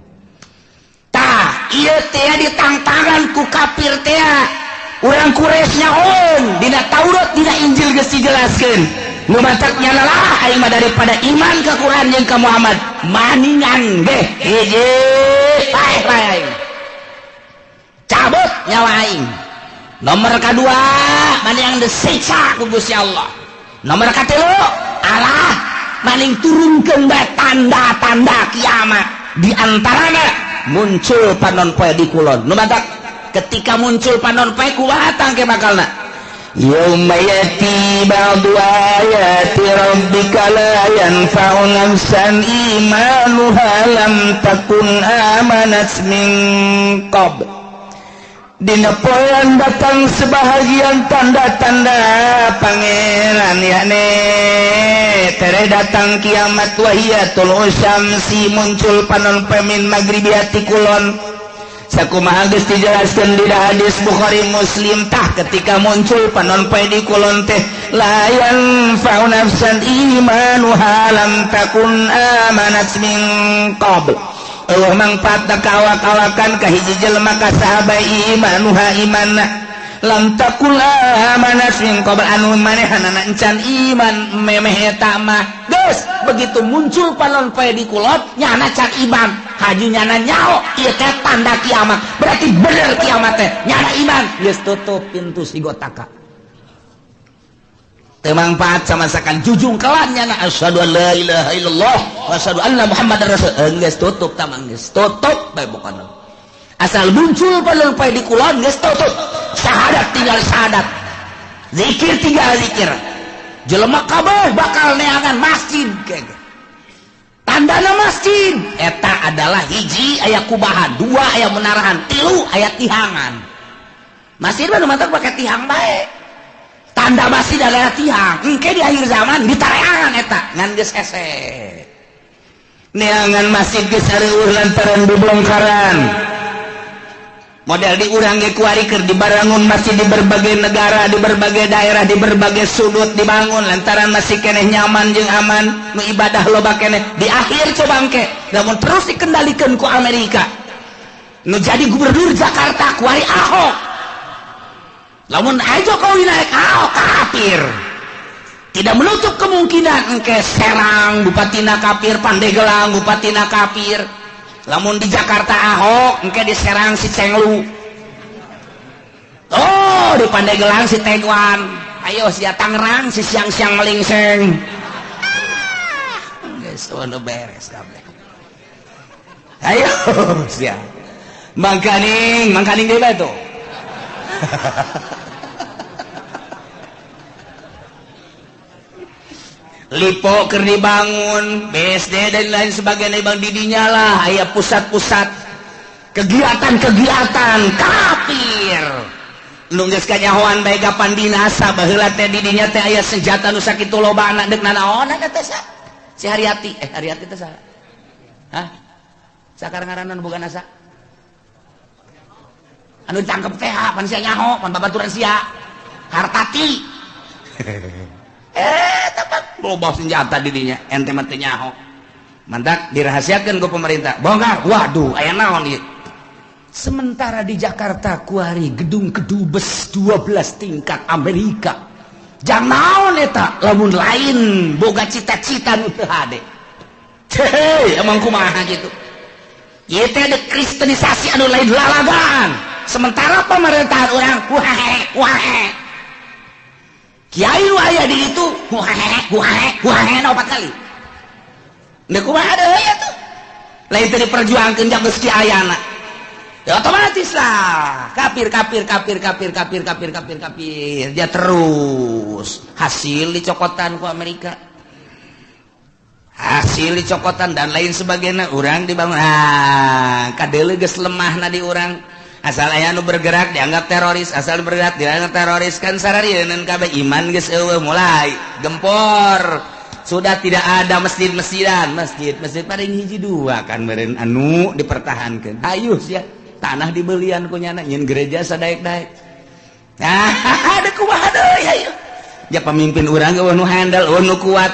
Tah ieu teh ditangtangan ku kafir teh. Urang Quraisy nyahoeun dina Taurat, dina Injil geus dijelaskeun. Nu matak nyana lah aing mah daripada iman ka Quran jeung ka Muhammad maningan ge hiji paeh bae aing. Cabut nyawa aing. Nomor kadua maning disiksa ku Gusti Allah. Nomor katilu Allah maning turunkeun bae tanda-tanda kiamat. Di antarana muncul panon poe di kulon. Nu matak ketika muncul panon poe kumaha tangke bakalna? Yauma yati ba'du ayati rabbika la yanfa'u nafsan imanuha lam takun amanat min qabl. Dina poean datang sebahagian tanda-tanda pangeran yakni tere datang kiamat wahiyatul usyamsi, muncul panon poe min magribiati kulon. Sakumaha geus dijelaskeun di hadis Bukhari Muslim. Tah ketika muncul panon poe di kulon teh la yanfa'u nafsan imanuha lam takun amanat min qabl. Eueuh mangfaatna ka awak-awakan ka hiji jelema ka sahabat imanuha imanna lam takun amanat min qabl, anu manehanana encan iman memeh eta mah. Geus begitu muncul panon poe di kulon nyana can iman, haju nyana nyaho ieu teh tanda kiamat, berarti bener kiamat teh nyana iman. Geus tutup pintu sigotaka. Teu mangfaat sama sakan jujung kelan nyana asyhadu an la ilaha illallah wa asyhadu anna muhammadar rasul. Geus tutup tamang, geus tutup bae pokona. Asal muncul panon poe di kulon geus tutup. Syahadat tinggal syahadat, zikir tinggal zikir. Jelema kabeh bakal neangan masjid kege. Tandana masjid eta adalah hiji aya kubahan, dua aya menarahan, tilu aya tihangan. Masjid mah nu mantak pake tihang bae. Tanda masjid adalah tihang. Engke di akhir zaman ditareangan eta ngan geus hese. Neangan masjid geus areueuh lantaran bubongkaran. Model di urang ge kuari keur dibarangun masjid di berbagai negara, di berbagai daerah, di berbagai sudut dibangun lantaran masih keneh nyaman jeung aman, nu ibadah loba keneh. Di akhir coba engke lamun terus dikendalikan ku Amerika. Nu jadi gubernur Jakarta kuari Ahok. Lamun aja Jokowi naik Ahok kafir. Tidak menutup kemungkinan engke Serang bupatina kafir, Pandeglang bupatina kafir. Lamun di Jakarta Ahok engke di Serang si Cenglu. Oh, di Pandeglang si Tegwan. Ayo sia Tangerang si siang-siang melingseng. Geus ono beres kabeh. Ayo sia. Mangkaning, mangkaning deui bae tuh. Lipo keur dibangun, BSD dan lain sebagainya bang didinya lah aya pusat-pusat kegiatan-kegiatan kafir. Nu geus kanyahoan bae kapan binasa baheula teh didinya teh aya senjata nu sakitu lobana deuk nanaonan teh sa. Si Haryati, Haryati teh saha? Hah? Sakarang ngaranna nu boga nasa? Anu ditangkep teh pan sia nyaho, pan babaturan sia. Hartati. Tepat loba senjata didinya ente mah teu nyaho. Mantak dirahasiakeun ku pemerintah. Bongkar. Waduh, aya naon ieu? Sementara di Jakarta kuari gedung kedubes 12 tingkat Amerika. Jang naon eta lamun lain boga cita-cita nu teu hade. Hei, emang kumaha gitu. Ieu teh ada kristenisasi anu lain lalagaan. Sementara pemerintahan urang wae wae. Kiai nu aya di ditu wae wae wae opat kali. Deuk kumaha deui atuh? Lain teh diperjuangkeun jang geus kiayana. Ya otomatis lah kafir kafir kafir kafir kafir kafir kafir kafir dia terus hasil dicokotan ku Amerika, hasil dicokotan dan lain sebagainya. Urang dibangun, ah kadeuleu geus lemahna di urang. Asal aya nu bergerak dianggap teroris, asal bergerak dianggap teroris kan sararieun kabeh iman geus eueuh mulai gempor. Sudah tidak ada masjid-masjidan, masjid-masjid paling hiji dua kan meureun anu dipertahankeun. Hayu sia, tanah dibelian ku nyana nyeun gereja sadaek-daek. Nah, ada kumaha deui hayu. Ya pemimpin urang eueuh nu handal, eueuh nu kuat.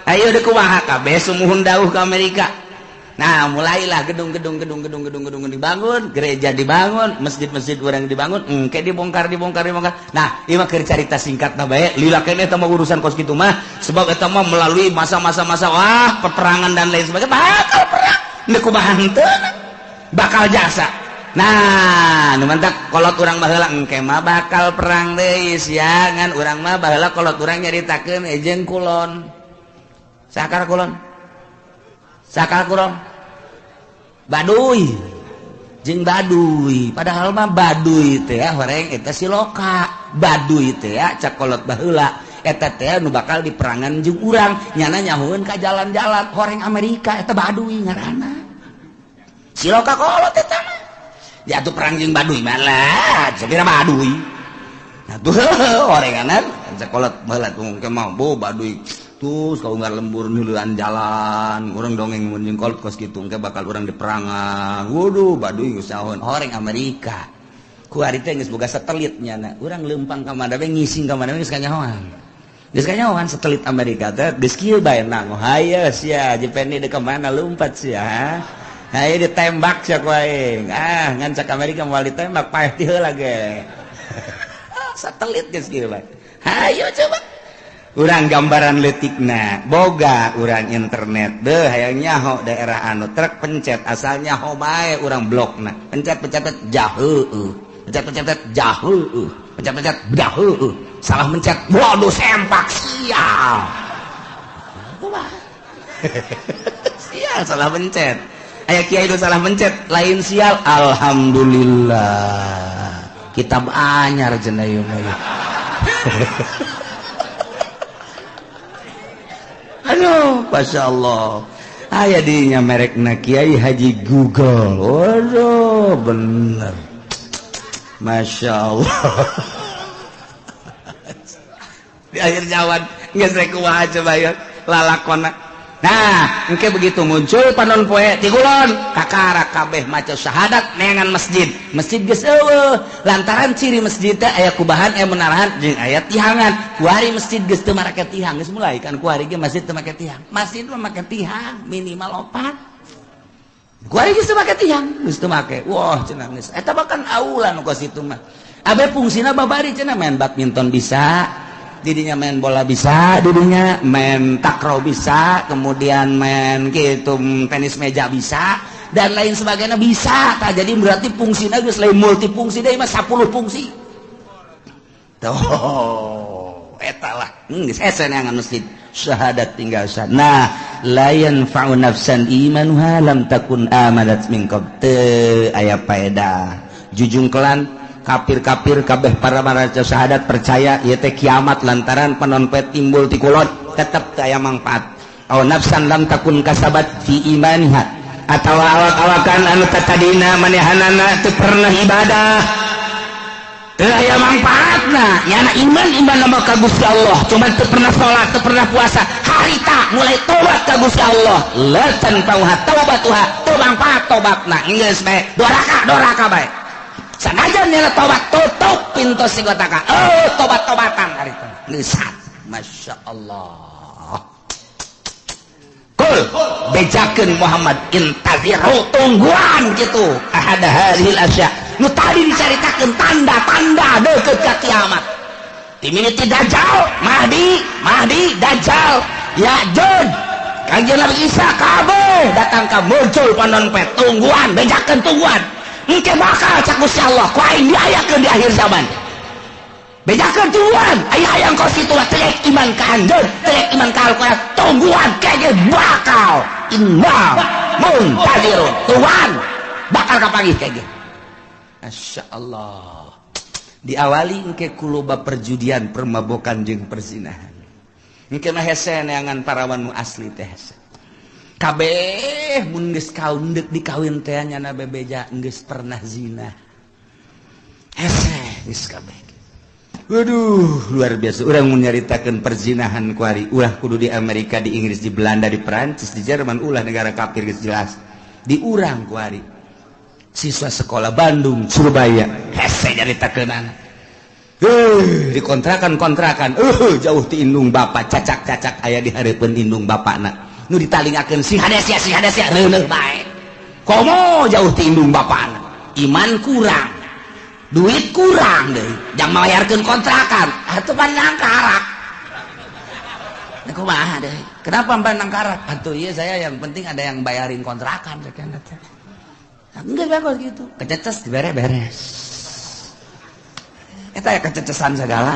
Ayo deuk kumaha kabeh sumuhun dauh ka Amerika. Nah, mulailah gedung-gedung gedung-gedung gedung-gedung dibangun, gereja dibangun, masjid-masjid urang dibangun, engke dibongkar dibongkar dibongkar. Nah, ieu mah keur carita singkatna bae, lila keneh eta mah urusan kos kitu mah, sebab eta mah melalui masa-masa masa wah, peperangan dan lain sebagainya, bakal perang. Deuk kumaha henteu bakal jasa. Nah, nu mantak kolot urang baheula engke mah bakal perang deui sia, ngan urang mah baheula kolot urang nyaritakeun jeung kulon. Sakar kulon. Sakar kulon. Baduy. Jeung Baduy. Padahal mah Baduy teh horeng eta siloka. Baduy teh cak kolot baheula eta teh nu bakal diperangan jeung urang, nyana nyahoeun ka jalan-jalan horeng Amerika eta Baduy ngaranna. Siloka kolot eta mah. Ya atuh perang jeung Baduy mah lah, sapira Baduy. Nah tuh horenganan cak kolot baheula tuh engke mah bo Baduy. Terus kau nggak lembur nuluan jalan, orang dongeng mun jeung kolot kos kitu engke bakal urang diperangan. Waduh, Baduy geus nyahoeun horeng Amerika. Ku ari teh geus boga satelit nyana. Urang leumpang ka mana we ngising ka mana we geus kanyahoan. Geus kanyahoan satelit Amerika teh geus kieu bae nang. Hayo sia, Jepeni deuk ka mana lompat sia. Hayo ditembak sia ku aing. Ah, ngan cak Amerika moal ditembak paeh ti heula ge. Satelit geus kieu bae. Hayo coba. Urang gambaran leutikna boga urang internet deh hayang nyaho daerah anu truk pencet asal nyaho bae urang blokna pencet pencet jaheueuh pencet pencet jaheueuh pencet pencet jaheueuh salah mencet waduh sempak sial kumaha sial salah mencet aya kiai nu salah mencet lain sial alhamdulillah kitab anyar cenah ieu mah. Aduh, Masya Allah. Aya dinya merekna Kiai Haji Google. Waduh, bener. Masya Allah. Di akhir zaman geus rek kumaha coba ya lalakona. Nah, engke begitu muncul panon poe ti kulon, kakara kabeh maca syahadat neangan masjid. Masjid geus eueuh. Lantaran ciri masjid teh aya kubahan, aya menarahan jeung aya tihangan. Kuari masjid geus teu marake tihang, geus mulai kan kuari ge masjid teu make tihang. Masjid mah make tihang minimal 4. Kuari geus teu make tihang, geus teu make. Wah, cenah geus. Eta bahkan aula nu kos itu mah. Abe fungsina babari cenah main badminton bisa. Didinya main bola bisa, didinya main takraw bisa, kemudian main gitu tenis meja bisa, dan lain sebagainya bisa. Tak jadi berarti fungsinya geus lain multifungsi deui mah 10 fungsi. Tuh, eta lah. Geus hese neangan masjid. Syahadat tinggal sah. Nah, la yanfa'u nafsan imanuha lam takun amanat min qabl. Teu aya paedah. Jujungkelan kafir-kafir kabeh para maraca syahadat percaya ieu teh kiamat lantaran panonpet timbul ti kulon tetep teu aya mangfaat. Aw nafsan lam takun kasabat fi imaniha atawa awak-awakan anu tatadina manehanana teu pernah ibadah teu aya mangfaatna nyana iman iman mah ka Gusti Allah cuman teu pernah salat teu pernah puasa harita mulai tobat ka Gusti Allah la tanfa'uha taubatuha teu mangfaat tobatna geus bae doraka bae. Sanajan nyala tobat tutup pintu sigotaka. Oh, tobat-tobatan hari itu. Nisat. Masya Allah. Kul bejakeun Muhammad intaziru tungguan gitu. Ahada hadhil asya. Nu tadi dicaritakeun tanda-tanda deukeut ka kiamat. Timimiti Dajjal, Mahdi, Mahdi, Dajjal, Ya'juj, Kangjeng Nabi Isa kabeh datang ka muncul panon pet tungguan, bejakeun tungguan. Engke bakal cak Gusti Allah ku aing diayakeun di akhir zaman. Bejakeun tungguan, aya hayang kos kitu teh iman ka anjeun, teh iman ka Al-Qur'an, tungguan kege bakal inna muntazirun. Tungguan bakal kapanggih kege. Masya Allah. Diawali engke ku loba perjudian, permabokan jeung perzinahan. Engke mah hese neangan parawan nu asli teh hese. Kabeh mun geus kaun deuk dikawin teh nyana bebeja geus pernah zina. Geus kabeh. Waduh, luar biasa. Urang mun nyaritakeun perzinahan kuari, ulah kudu di Amerika, di Inggris, di Belanda, di Perancis, di Jerman, ulah negara kafir geus jelas. Di urang kuari. Siswa sekolah Bandung, Surabaya, hese nyaritakeunana. Di kontrakan-kontrakan, jauh ti indung bapak, cacak-cacak aya di hareupeun indung bapakna. Nu ditalingakeun si hade sia, si hade sia, reuneuh bae. Komo jauh ti indung bapakna. Iman kurang. Duit kurang deh, jangan bayarkan kontrakan atau pandang karak. Kumaha deh, kenapa pandang karak? Atau iya saya yang penting ada yang bayarin kontrakan. Enggak bagus gitu, kececes dibere beres. Eta ya kececesan segala.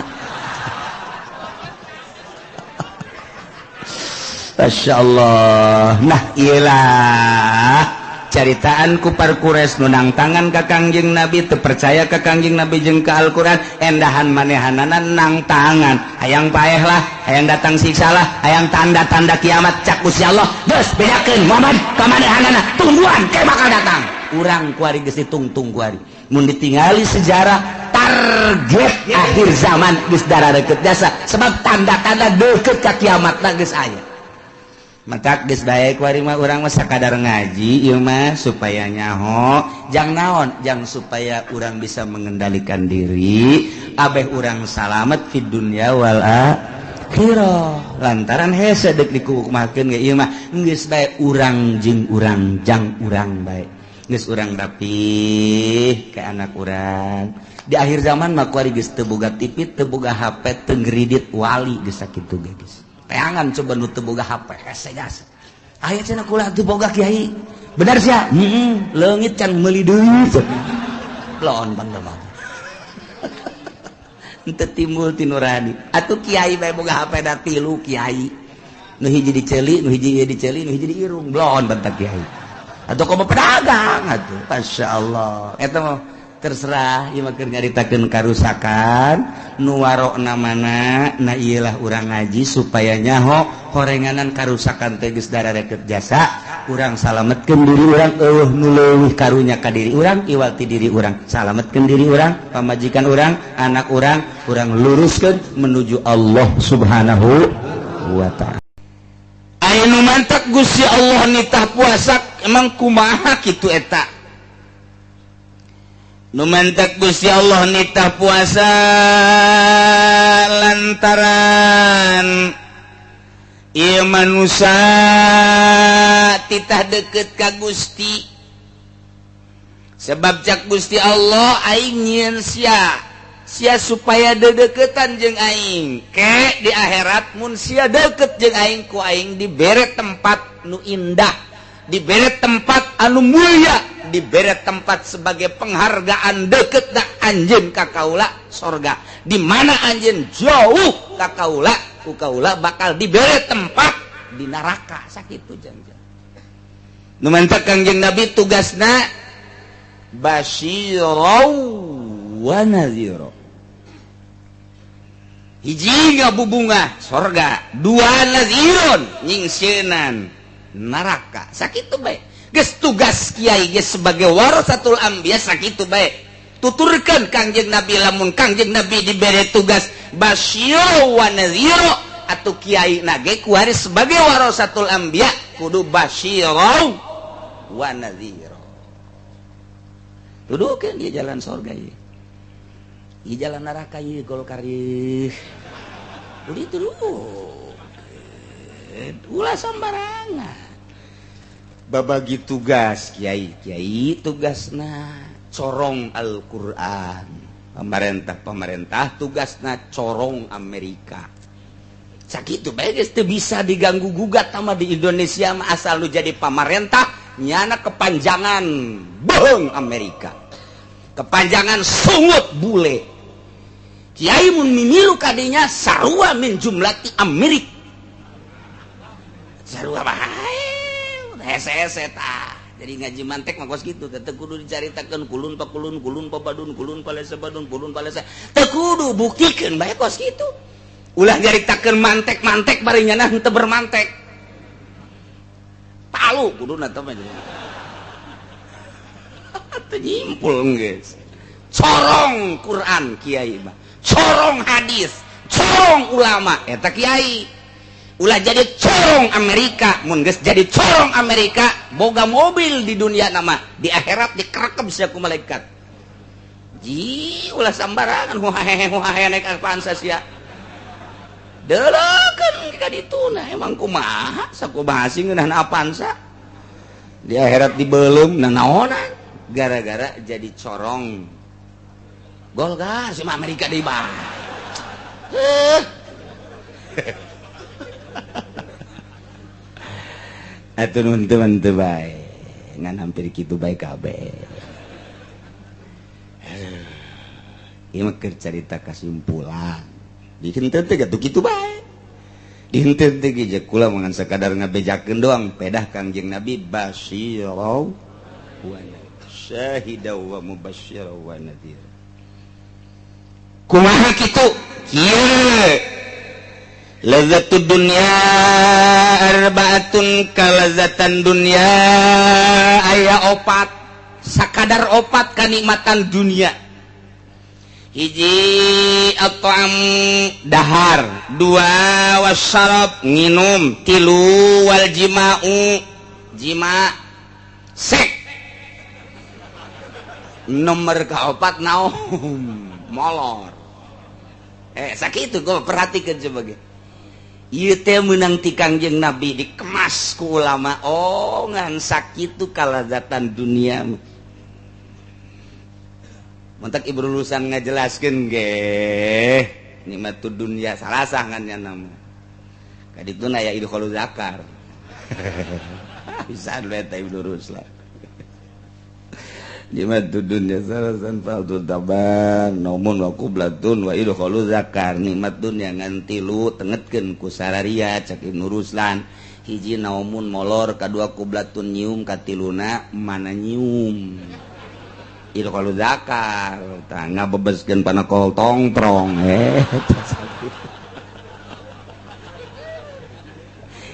Masya Allah. Nah iyalah caritaan kupar kures nunang tangan ka Kangjeng Nabi, terpercaya ka Kangjeng Nabi jeung ka Al-Qur'an, endahan manehanana nang tangan, hayang paeh lah, hayang datang siksa lah, hayang tanda-tanda kiamat cak Gusti Allah, geus bedakeun Muhammad ka manehanana, tungguan ke bakal datang. Urang kuari geus ditungtung kuari. Mun ditingali sejarah target akhir zaman geus darareukeup jasa, sebab tanda-tanda deukeut ka kiamatna geus aya. Matak geus bae kuari mah urang mah sakadar ngaji ieu mah supaya nyaho jang naon, jang supaya urang bisa mengendalikan diri, abeh urang salamet fid dunya wal akhirah. Lantaran hese deuk dikukumakeun ge ieu mah geus bae urang jeung urang jang urang bae. Geus urang rapih ka anak urang. Di akhir zaman mah kuari geus teu boga TV, teu boga HP, teu ngredit wali geus sakitu ge geus. Teangan coba nu teu boga HP hese gas. Aya cenah kula teu boga kiai. Bener sia? Heeh, leungit can meuli deui. Lon bener mah. Henteu timbul ti nurani. Atuh kiai bae boga HP da tilu kiai. Nu hiji diceuli, nu hiji ieu diceuli, nu hiji diirung. Blon bentak kiai. Atuh komo pedagang atuh. Masyaallah. Eta mah terserah ieu mah keur nyaritakeun karusakan nu warokna mana, nah ieulah urang ngaji supaya nyaho horenganan karusakan teh geus darareukeup jasa, urang salametkeun diri urang, eueuh nu leuwih karunya ka diri urang, iwal ti diri urang, salametkeun diri urang, pamajikan urang, anak urang, urang luruskeun menuju Allah Subhanahu wa ta'ala. Aya nu mantak Gusti Allah nitah puasa emang kumaha kitu eta? Nu mantak Gusti Allah nitah puasa lantaran ieu manusia titah deket ka Gusti. Sebab cak Gusti Allah aing nyieun sia, sia supaya dedeketan jeung aing. Ke di akhirat mun sia deket jeung aing ku aing dibere tempat nu indah, dibere tempat anu mulia, diberi tempat sebagai penghargaan deket dak anjeun ka kaula sorga. Di mana anjeun jauh ka kaula, ku kaula bakal diberi tempat di neraka. Sakitu jangan. Nu mantak Kangjeng Nabi tugasna basyirau wa nadhira. Hiji ngabubungah sorga, dua nadhirun nyingsieunan neraka. Sakitu bae. Geus tugas kiai geus sebagai warasatul anbiya sakitu bae. Tuturkeun Kangjeng Nabi lamun Kangjeng Nabi dibere tugas basyiro wa nadhiro atuh kiai nage kuari sebagai warasatul anbiya kudu basyiro wa nadhiro. Tuduhkeun ieu jalan sorga ieu. Ieu jalan neraka ieu golkar ieu. Kudu dituduhkeun. Ulah sambarangan. Babagi tugas kiai, kiai tugasna corong Al-Qur'an. Pemerintah tugasna corong Amerika. Sakitu bae geus teu bisa diganggu gugat sama di Indonesia mah asal lu jadi pamarentah nyana kepanjangan bohong Amerika. Kepanjangan sungut bule. Kiai mun mimilu kadinya sarua min jumlati Amerika. Sarua bae. Hese-hese tah. Jadi ngaji mantek mah kos kitu teh kudu dicaritakeun kulun pa kulun, kulun pa badun, kulun pa lesa badun, kulun pa lesa. Teu kudu buktikeun bae kos kitu. Ulah nyaritakeun mantek-mantek bari nyana henteu bermantek. Palu kuduna teh mah. Teu nyimpul geus. Corong Quran kiai mah, corong hadis, corong ulama eta kiai. Ulah jadi corong Amerika, mun geus jadi corong Amerika boga mobil di dunia nama, di akhirat dikerekep sia ku malaikat. Ji ulah sambarangan huhahe huhahe naik Avanza sia. Deuleukeun ka dituna emang kumaha sakumaha sih ngeunah Avanza. Di akhirat dibeuleum nanaonan gara-gara jadi corong Golkar sama Amerika deui bah. Atuh nun teman teu bae ngan hampir kitu bae kabeh. Ieu mah keur carita kasimpulan. Dihenteu teh kitu kitu bae. Dihenteu teh ge kula mah ngan sakadar ngabejakeun doang pedah Kangjeng Nabi basyirau wa syahida wa mubasysyira wa nadhir. Kumaha kitu? Kieu. Lazzatud dunya arbaatun kalazatan dunya aya opat, sakadar opat kanikmatan dunia. Hiji at-ta'am dahar, dua wasyarab nginum, tilu wal jima'u jima sek. Nomor kaopat naum molor. Sakitu gua perhatikan sebagai ieu teh meunang ti Kangjeng Nabi dikemas ku ulama. Oh ngan sakitu kalazatan dunia. Mentak ibu lulusan ngajelaskeun ge nikmatud dunya salah ngan nya nama. Kadituna aya idkhulul zakar. Bisa we teh ibu lulusan. Nikmatud dunya salasan faldul taban naumun wa qublatun wa idkhulul zakar. Nikmat dunya ngan tilu tengetkeun ku sararia cak Ibnu Ruslan. Hiji naumun molor, kadua qublatun nyium, katiluna mana nyium. Idkhulul zakar tah ngabebeskeun panakol tongprong.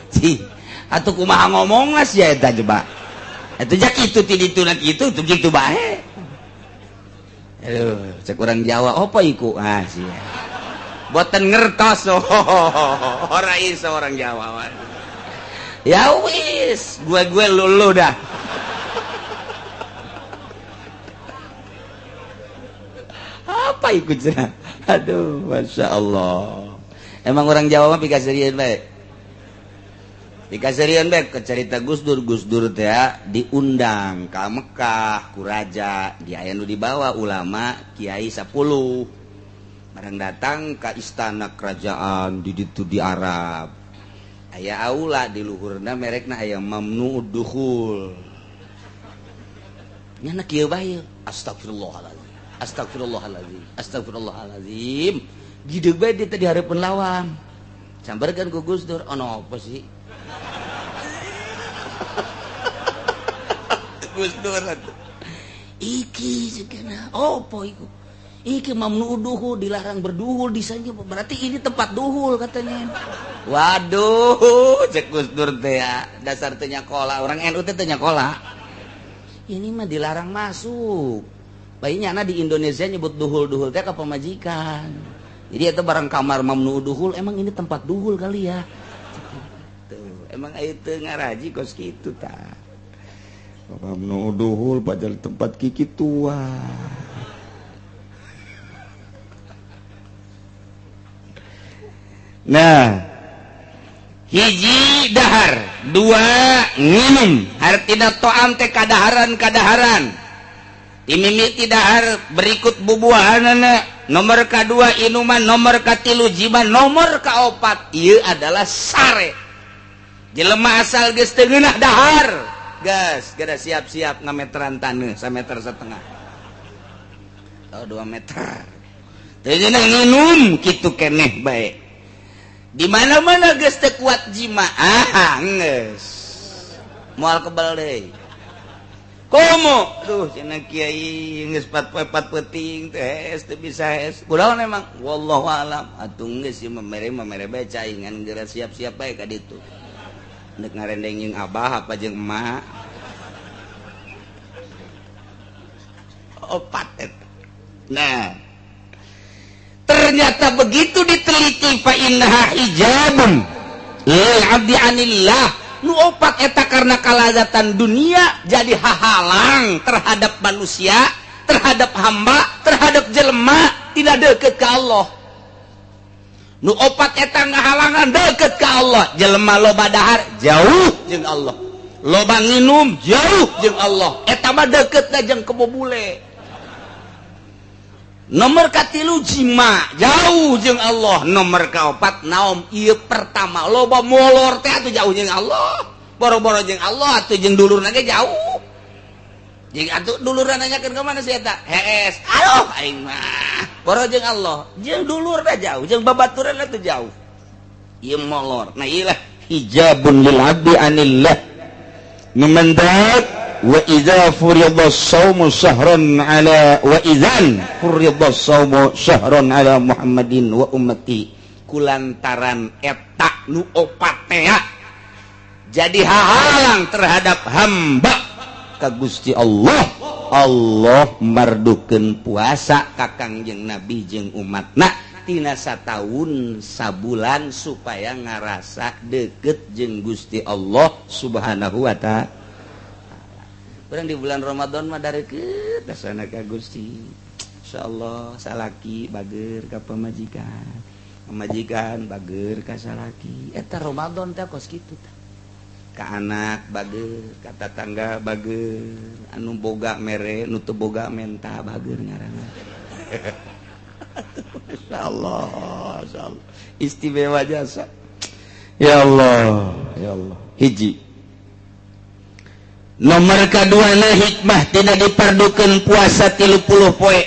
Cih atuh kumaha ngomongna sia eta jebak. Itu jak itu ti dituna kitu teu kitu bae. Aduh, cek urang Jawa apa iku? Ah sia. Boten ngertos. Ora iso orang Jawa. Ya wis, gue lulu dah. Apa iku cenah? Aduh, Masya Allah. Emang orang Jawa mah pikaserian bae. Dikaserian bae ke cerita Gus Dur, Gus Dur teh diundang ka Mekah ku raja, di aya nu dibawa ulama kiai 10. Barang datang ka istana kerajaan di ditu di Arab. Aya aula di luhurna merekna aya mamnu dukhul. Nya kieu bae, astagfirullahalazim. Astagfirullahalazim. Astagfirullahalazim. Gideug bae dia teh di hareupeun lawang. Sambarkeun ku Gus Dur, ono apa sih? Gus Dur iki segana opo iku iki mamnu duhul dilarang berduhul di sana, berarti ini tempat duhul katanya. Waduh, cek Gus Dur teh dasar teu nyakola, orang NU teh teu nyakola. Ini mah dilarang masuk. Bayinya na di Indonesia nyebut duhul-duhul teh ka pamajikan. Jadi eta barang kamar mamnu duhul, emang ini tempat duhul kali ya. Tuh, emang aya teu ngaraji kos kitu tah. Mamnu duhul padahal tempat kiki tua. Nah, hiji dahar, dua nginum, hartina to'am teh kadaharan-kadaharan. Dimimiti dahar berikut bubuahanana, nomor kadua inuman, nomor katilu jiman, nomor kaopat ieu adalah sare. Jelema asal geus teu ngeunah dahar. Gas, gada siap-siap ngameteran taneuh sameter setengah. Atau 2 meter. Teu ngeunah nginum kitu keneh bae. Di mana-mana geus teu kuat jima, ah geus. Moal kebal deui. Komo, duh cenah kiai geus 4 poe 4 peuting teh teu bisa es. Kunaon emang? Wallahu alam. Atuh geus ieu mamere bae cai ngan geura siap-siap bae ka ditu. Nek ngarendeng jeung abah apa jeung emak. Opat eta. Nah, ternyata begitu diteliti fa innaha hijabun lil abdi anillah. Nu opat eta karena kalazatan dunia jadi hahalang terhadap manusia, terhadap hamba, terhadap jelema tidak deket ke Allah. Nu opat eta ngahalangan deket ke Allah. Jelema loba dahar jauh jeung Allah, loba nginum jauh jeung Allah. Eta mah deketna jeung kebo bule. Nomor katilu jima jauh jeung Allah. Nomor kaopat naom ieu pertama loba molor teh atuh jauh jeung Allah. Boro-boro jeung Allah atuh jeung dulurna ge jauh. Jeung atuh dulurna nanyakeun ka mana si eta? Hees. Aduh aing mah. Boro jeung Allah, jeung dulurna jauh, jeung babaturanna teh jauh. Ieu molor. Nah ieu lah hijabun lil abdi anillah. Numandat wa idza furida as-shaumu shahran ala wa idzan furida as-shaumu shahran ala Muhammadin wa ummati. Kulantaran eta nu opat teh jadi hahalang terhadap hamba ka Gusti Allah. Allah mardukeun puasa ka Kangjeng Nabi jeung umatna tina sataun sabulan supaya ngarasa deket jeung Gusti Allah Subhanahu wa ta'ala. Urang di bulan Ramadan mah dareukeut dasana ka Gusti. Insyaallah salaki bager ka pamajikan, pamajikan bager ka salaki. Eta Ramadan teh kos kitu tah. Ka anak bager, ka tatangga bager, anu boga mere, nu teu boga menta bager ngaranna. Insyaallah, insyaallah. Istimewa jasa. Ya Allah, ya Allah. Hiji. Nomor kaduana hikmah tidak diperdukeun puasa 30 poe.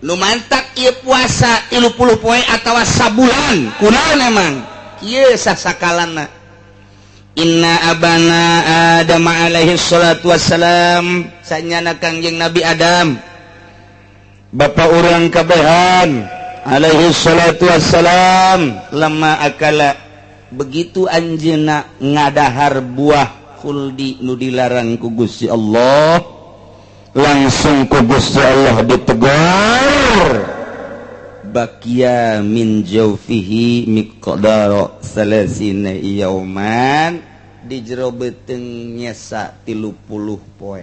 Nu mantak ieu puasa 30 poe atawa sabulan kunaon emang? Kieu sasakalana. Inna abana Adam alaihi salatu wassalam, sanyana Kangjeng Nabi Adam. Bapak urang kabehan alaihi salatu wassalam lama akala begitu anjeunna ngadahar buah khuldi nu dilarang ku Gusti Allah, langsung ku Gusti Allah ditegur. Bakia min jaufihi miqdara salasina yauman, di jero beuteung nyesa 30 poe.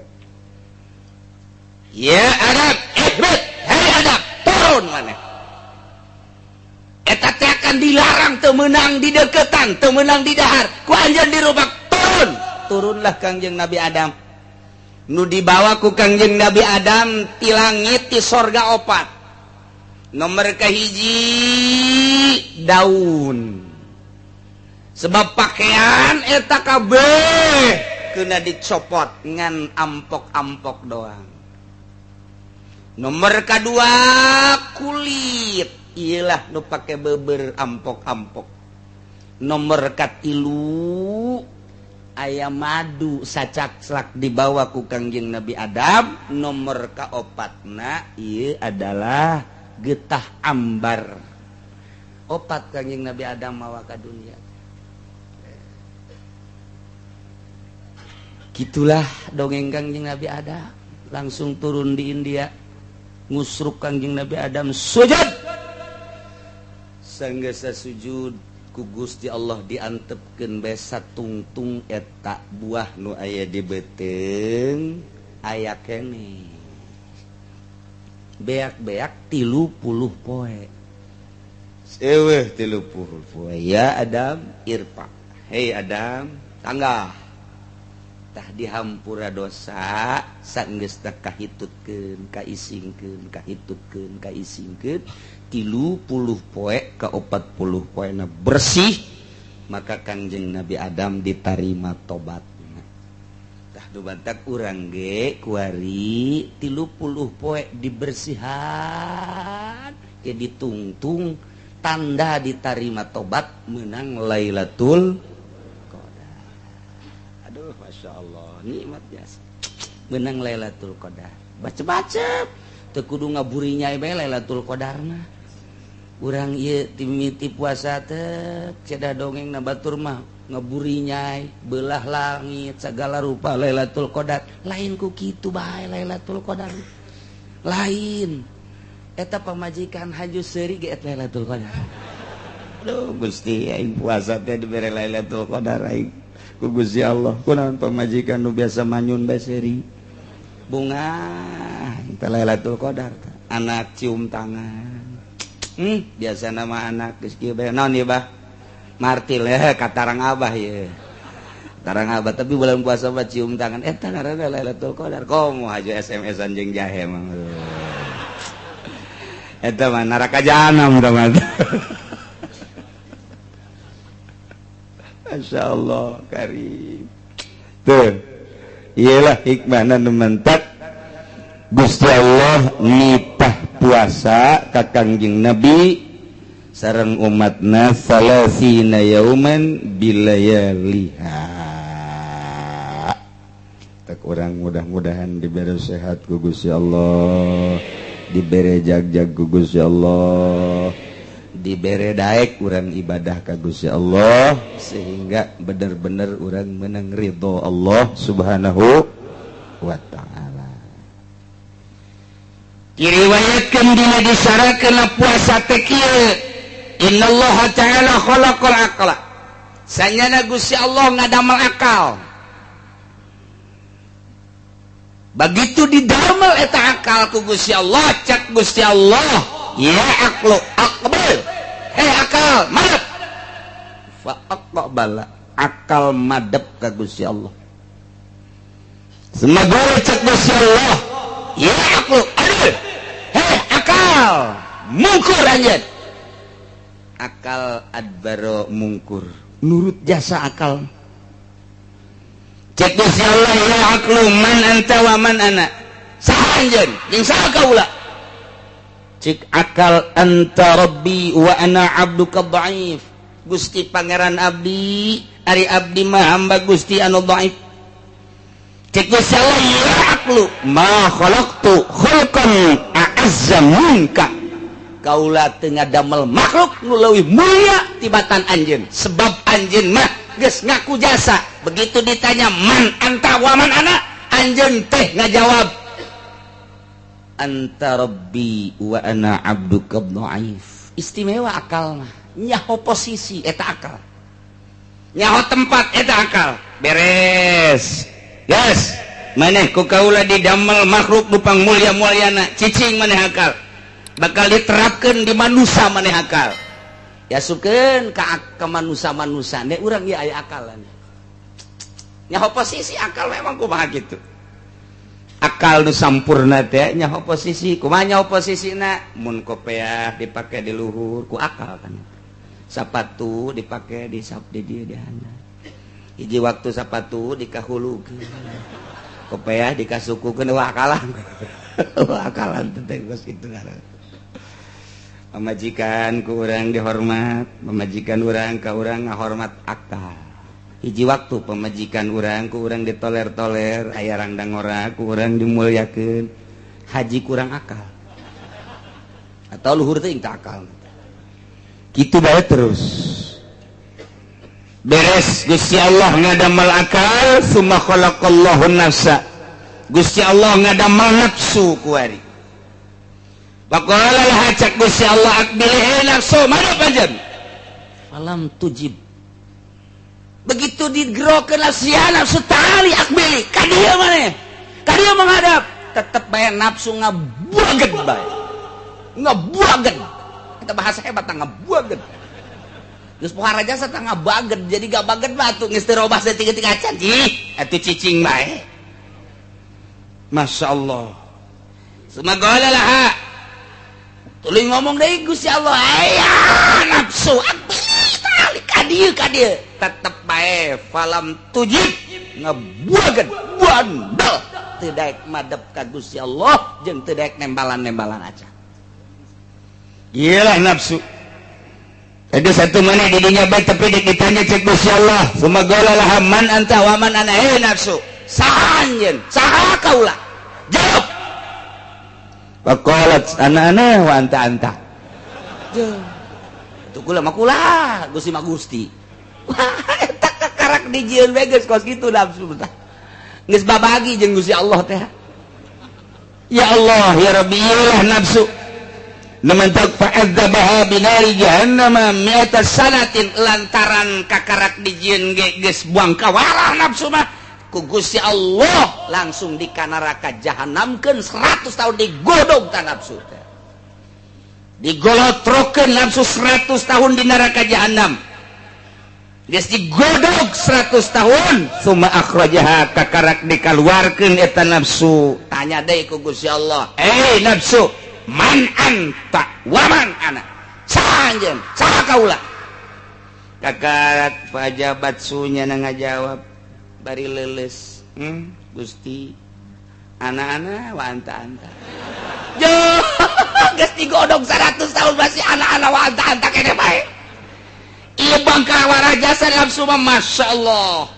Ya Adam, ihbit, hei Adam, turun maneh. Eta teh akan dilarang teu meunang di deketan, teu meunang di dahar. Ku anjeun dirubak turun. Turunlah Kangjeng Nabi Adam. Nu dibawa ku Kangjeng Nabi Adam ti langit ti sorga opat. Nomor kahiji daun. Sebab pakaian eta kabeh kena dicopot ngan ampok-ampok doang. Nomor kadua kulit, iyalah nu pake beber ampok-ampok. Nomor katilu aya madu sacakslak dibawa ku Kangjeng Nabi Adam. Nomor kaopatna ieu adalah getah ambar. Opat Kangjeng Nabi Adam mawa ka dunia. Gitulah dongeng Kangjeng Nabi Adam. Langsung turun di India, ngusruk Kangjeng Nabi Adam sujud. Sanggeus sujud ku Gusti Allah diantepkeun bae satungtung eta buah nu aya di beuteung aya keneh. Beak-beak 30 poe. Seweh 30 poe. Ya Adam irfa. Hei Adam, tangga. Tah dihampura dosa sanggeus teh kahitutkeun, kaisingkeun, kahitutkeun, kaisingkeun 30 poe ka 40 poena bersih, maka Kangjeng Nabi Adam ditarima tobatna. Tah nu bantak urang ge kuari 30 poe dibersihan ke ditungtung tanda ditarima tobat menang Lailatul Qadar. Aduh, Masya Allah, nikmat biasa. Menang Lailatul Qadar. Baca-baca teu kudu ngaburinya bae Lailatul Qadar mah. Urang ieu timiti puasa teh cedah dongeng na batur mah ngeburinyai belah langit segala rupa Lailatul Qadar. Lain ku kitu bae Lailatul Qadar. Lain eta pamajikan haju seuri ge eta Lailatul Qadar. Aduh Gusti aing puasa teh dibere Lailatul Qadar aing ku Gusti Allah. Kunaon pamajikan nu biasa manyun bae seuri. Bunga teh Lailatul Qadar. Anak cium tangan. Biasa nama anak geus kieu bae naon ieu bah? Martil katarang abah ieu. Tarang abah tapi bulan puasa mah cium tangan eta ngaranna Lailatul Qadar. Komo haju SMS-an jeung jahe mah. Eta mah neraka jahanam tah mah. Masya Allah karim. Tuh, iyalah hikmahna nu mentak Gusti Allah nitah puasa ka Kangjeng Nabi sareng umatna salasina yauman bilayaliha. Tak urang mudah-mudahan diberi sehat ku Gusti Allah, diberi jag-jag ku Gusti Allah, dibere daek urang ibadah ka Gusti Allah sehingga bener-bener urang menang ridho Allah Subhanahu wa ta'ala. Diriwayatkeun dina disarakeun puasa teh kieu, innallaha ta'ala khalaqal aqla. Sanyana Gusti Allah ngadamel akal. Begitu didamel eta akal ku Gusti Allah, cak Gusti Allah, ya aqlu aqbal. Hei akal, madep. Fa aqbala, akal madep ka Gusti Allah. Semoga cek Gusti Allah, ya aqlu adil. Hei akal, mungkur anjeun. Akal adbaro mungkur, nurut jasa akal. Cek Gusti Allah, ya aqlu man anta wa man ana. Saha anjeun, jeung saha kaula? Cik akal anta rabbi wa ana abduka dhaif. Gusti pangeran abdi, ari abdi mah hamba Gusti anu dhaif. Cek Gusti Allah, ya aqlu ma khalaqtu khalqan a'azza minka. Kaula teu ngadamel makhluk nu leuwih mulia tibatan anjeun, sebab anjeun mah geus ngaku jasa. Begitu ditanya man anta wa man ana, anjeun teh ngajawab anta rabbi wa ana abduka dhaif. Istimewa akal mah, nyaho posisi eta akal, nyaho tempat eta akal. Beres. Yes, maneh ku kaula didamel makhluk nu pangmulia-muliana, cicing maneh akal. Bakal diterapkeun di manusa maneh akal. Yasukeun ka manusa-manusa ne urang ieu aya akalan. Nyaho posisi akal memang kumaha kitu. Akal nu sampurna teh nyaho posisi, kumaha nyaho posisina? Mun kopeah dipake di luhur ku akal kan. Sapatu dipake di sap di dieu di handap. Hiji waktu sapatu dikahulukeun. Kopeah dikasukukeun wah akalan. Wah akalan teh geus kitu ngaran. Pamajikan ku urang dihormat, pamajikan urang ka urang ngahormat akal. Hiji waktu pamajikan urang ku urang ditoler-toler, aya rangdang ora ku urang dimuliakeun. Haji kurang akal. Atau luhur teh teu akal. Kitu bae terus. Beres Gusti Allah ngadamel akal, summa khalaqallahu nafsa. Gusti Allah ngadamel nafsu kuari. Faqala laha cak Gusti Allah aqbilhi nafsu madep anjeun. Falam tujib. Begitu digerokeun nafsu, nafsu tali akbili ka dieu maneh. Ka dieu menghadap, tetep bae nafsu ngabuageun bae. Ngabuageun. Eta bahasa hebat ngabuageun. Geus pohara jasa tah ngabageun, jadi gabageun mah atuh geus teu robah saeutik-eutik acan. Ih, atuh cicing bae. Masya Allah. Sumagala laha. Tuluy ngomong deui Gusti Allah, aya nafsu akbili tali ka dieu ka dieu. Tetep bae falam tujib ngebuageun bandel teu daek madep ka Gusti Allah jeung teu daek nembalan-nembalan acan. Iyalah nafsu. Ada satu mana di dunia baik tapi ditanya cek Gusti Allah. Sumagala laha man anta wa man ana. Hei nafsu, saha anjeun? Saha kaula? Jawab. Faqalat ana ana wa anta anta. Itu kula mah kula, Gusti mah Gusti. Wah, eta kakarak dijieun we geus kos kitu nafsu tah. Geus babagi jeung Gusti Allah teh. Ya Allah ya Rabbi iyalah nafsu. Nementak fa'adzabaha binari jahannama mi'ata sanatin lantaran kakarak dijieun ge geus buang kawarah nafsu mah ku Gusti Allah langsung di kanaraka jahanamkeun 100 tahun digodog ta nafsu teh. Digolotrokeun nafsu 100 tahun di neraka jahanam. Geus digodog 100 tahun summa akhrajaha kakarak dikaluarkeun eta nafsu. Tanya deui ku Gusti Allah, "Eh nafsu, man anta wa man ana?" Saha anjeun? Saha kaula? Kakarak pajabat sunya na ngajawab bari leuleus, Gusti, ana-ana wa anta-anta." Jo, geus digodog 100 tahun masih ana-ana wa anta-anta kene bae. Ieu bangkawarah jasa nafsu mah Masya Allah.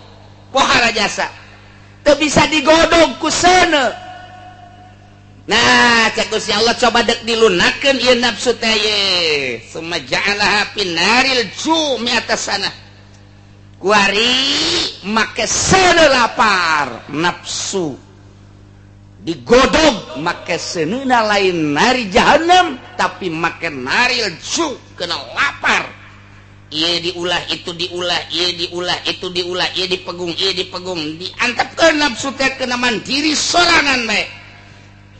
Pohara jasa. Teu bisa digodog ku seuneu. Nah, cek Gusti Allah coba dek dilunakeun ieu nafsu teh ye. Summa ja'alaha finaril jumi atas sana. Kuari make seuneu lapar nafsu. Digodog make seuneuna lain nari jahanam tapi make naril ju kena lapar. Ieu diulah itu diulah, ieu diulah itu diulah, ieu dipegung, ieu dipegung, diantepkeun nafsu teh kena mandiri sorangan bae.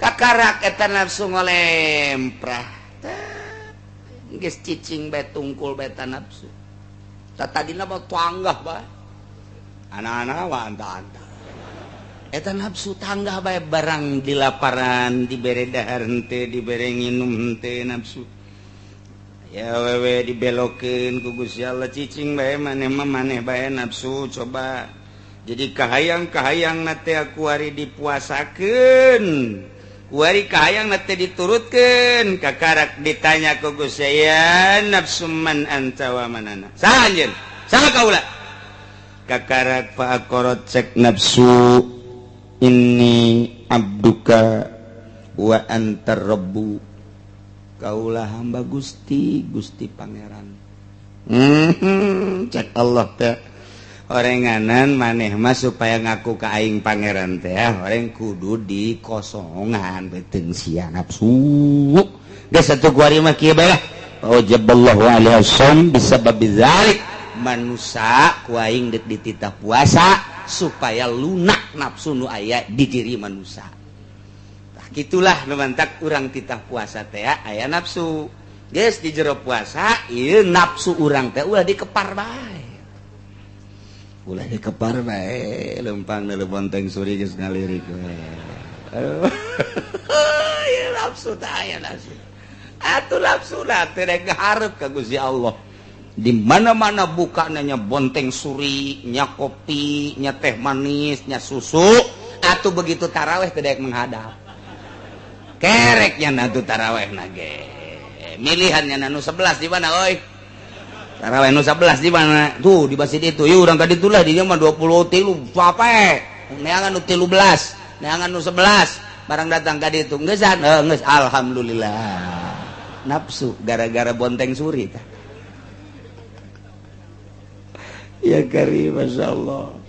Kakarak eta nafsu ngolemprah. Geus cicing bae tungkul bae ta nafsu. Ta tadina mah tanggah bae. Anak-anak wa anta-anta. Eta nafsu tanggah bae barang dilaparan, dibere dahar henteu, dibere nginum henteu nafsu. Ya wewe dibelokeun ku Gusti Allah cicing bae maneh mah maneh bae nafsu coba. Jadi kahayang-kahayang na teh kuari dipuasakeun. Kuari kahayang na teh diturutkeun. Kakarak ditanya ku Gusti ya nafsu man anta wa man ana. Saha anjeun? Saha kaula? Kakarak fa'aqarat cek nafsu inni abduka wa anta rabbu. Kaulah hamba Gusti, Gusti Pangeran. Cek Allah teh orenganan maneh mah supaya ngaku ka aing pangeran teh oreng kudu dikosongan beuteung sia nafsu. Geus atuh kuari mah kieu bae lah. Aujaballahu alaihi wasallam bisababi dzalik. Manusa ku aing deuk dititah puasa supaya lunak nafsu nu aya di diri manusa. Gitulah nu mantak urang titah puasa teh aya nafsu. Geus di jero puasa ieu nafsu urang teh ulah dikepar bae. Ulah dikepar bae lempang deuleu bonteng suri geus ngalirik we. Ieu nafsu teh aya nafsu. Atuh nafsu lah teh rek ngahareup ka Gusti Allah. Di mana-mana bukana nya bonteng suri, nya kopi, nya teh manis, nya susu, atuh begitu taraweh teh daek menghadap. Kereknya nanti taraweh nage milihannya nanu 11 di mana oi taraweh nu 11 di mana tuh di masjid itu yuk urang ka ditu lah di dieu mah 23 sampai neangan nu 13 neangan nu 11 barang datang ka ditu geusan geus alhamdulillah nafsu gara-gara bonteng suri tah ya karim masyaallah.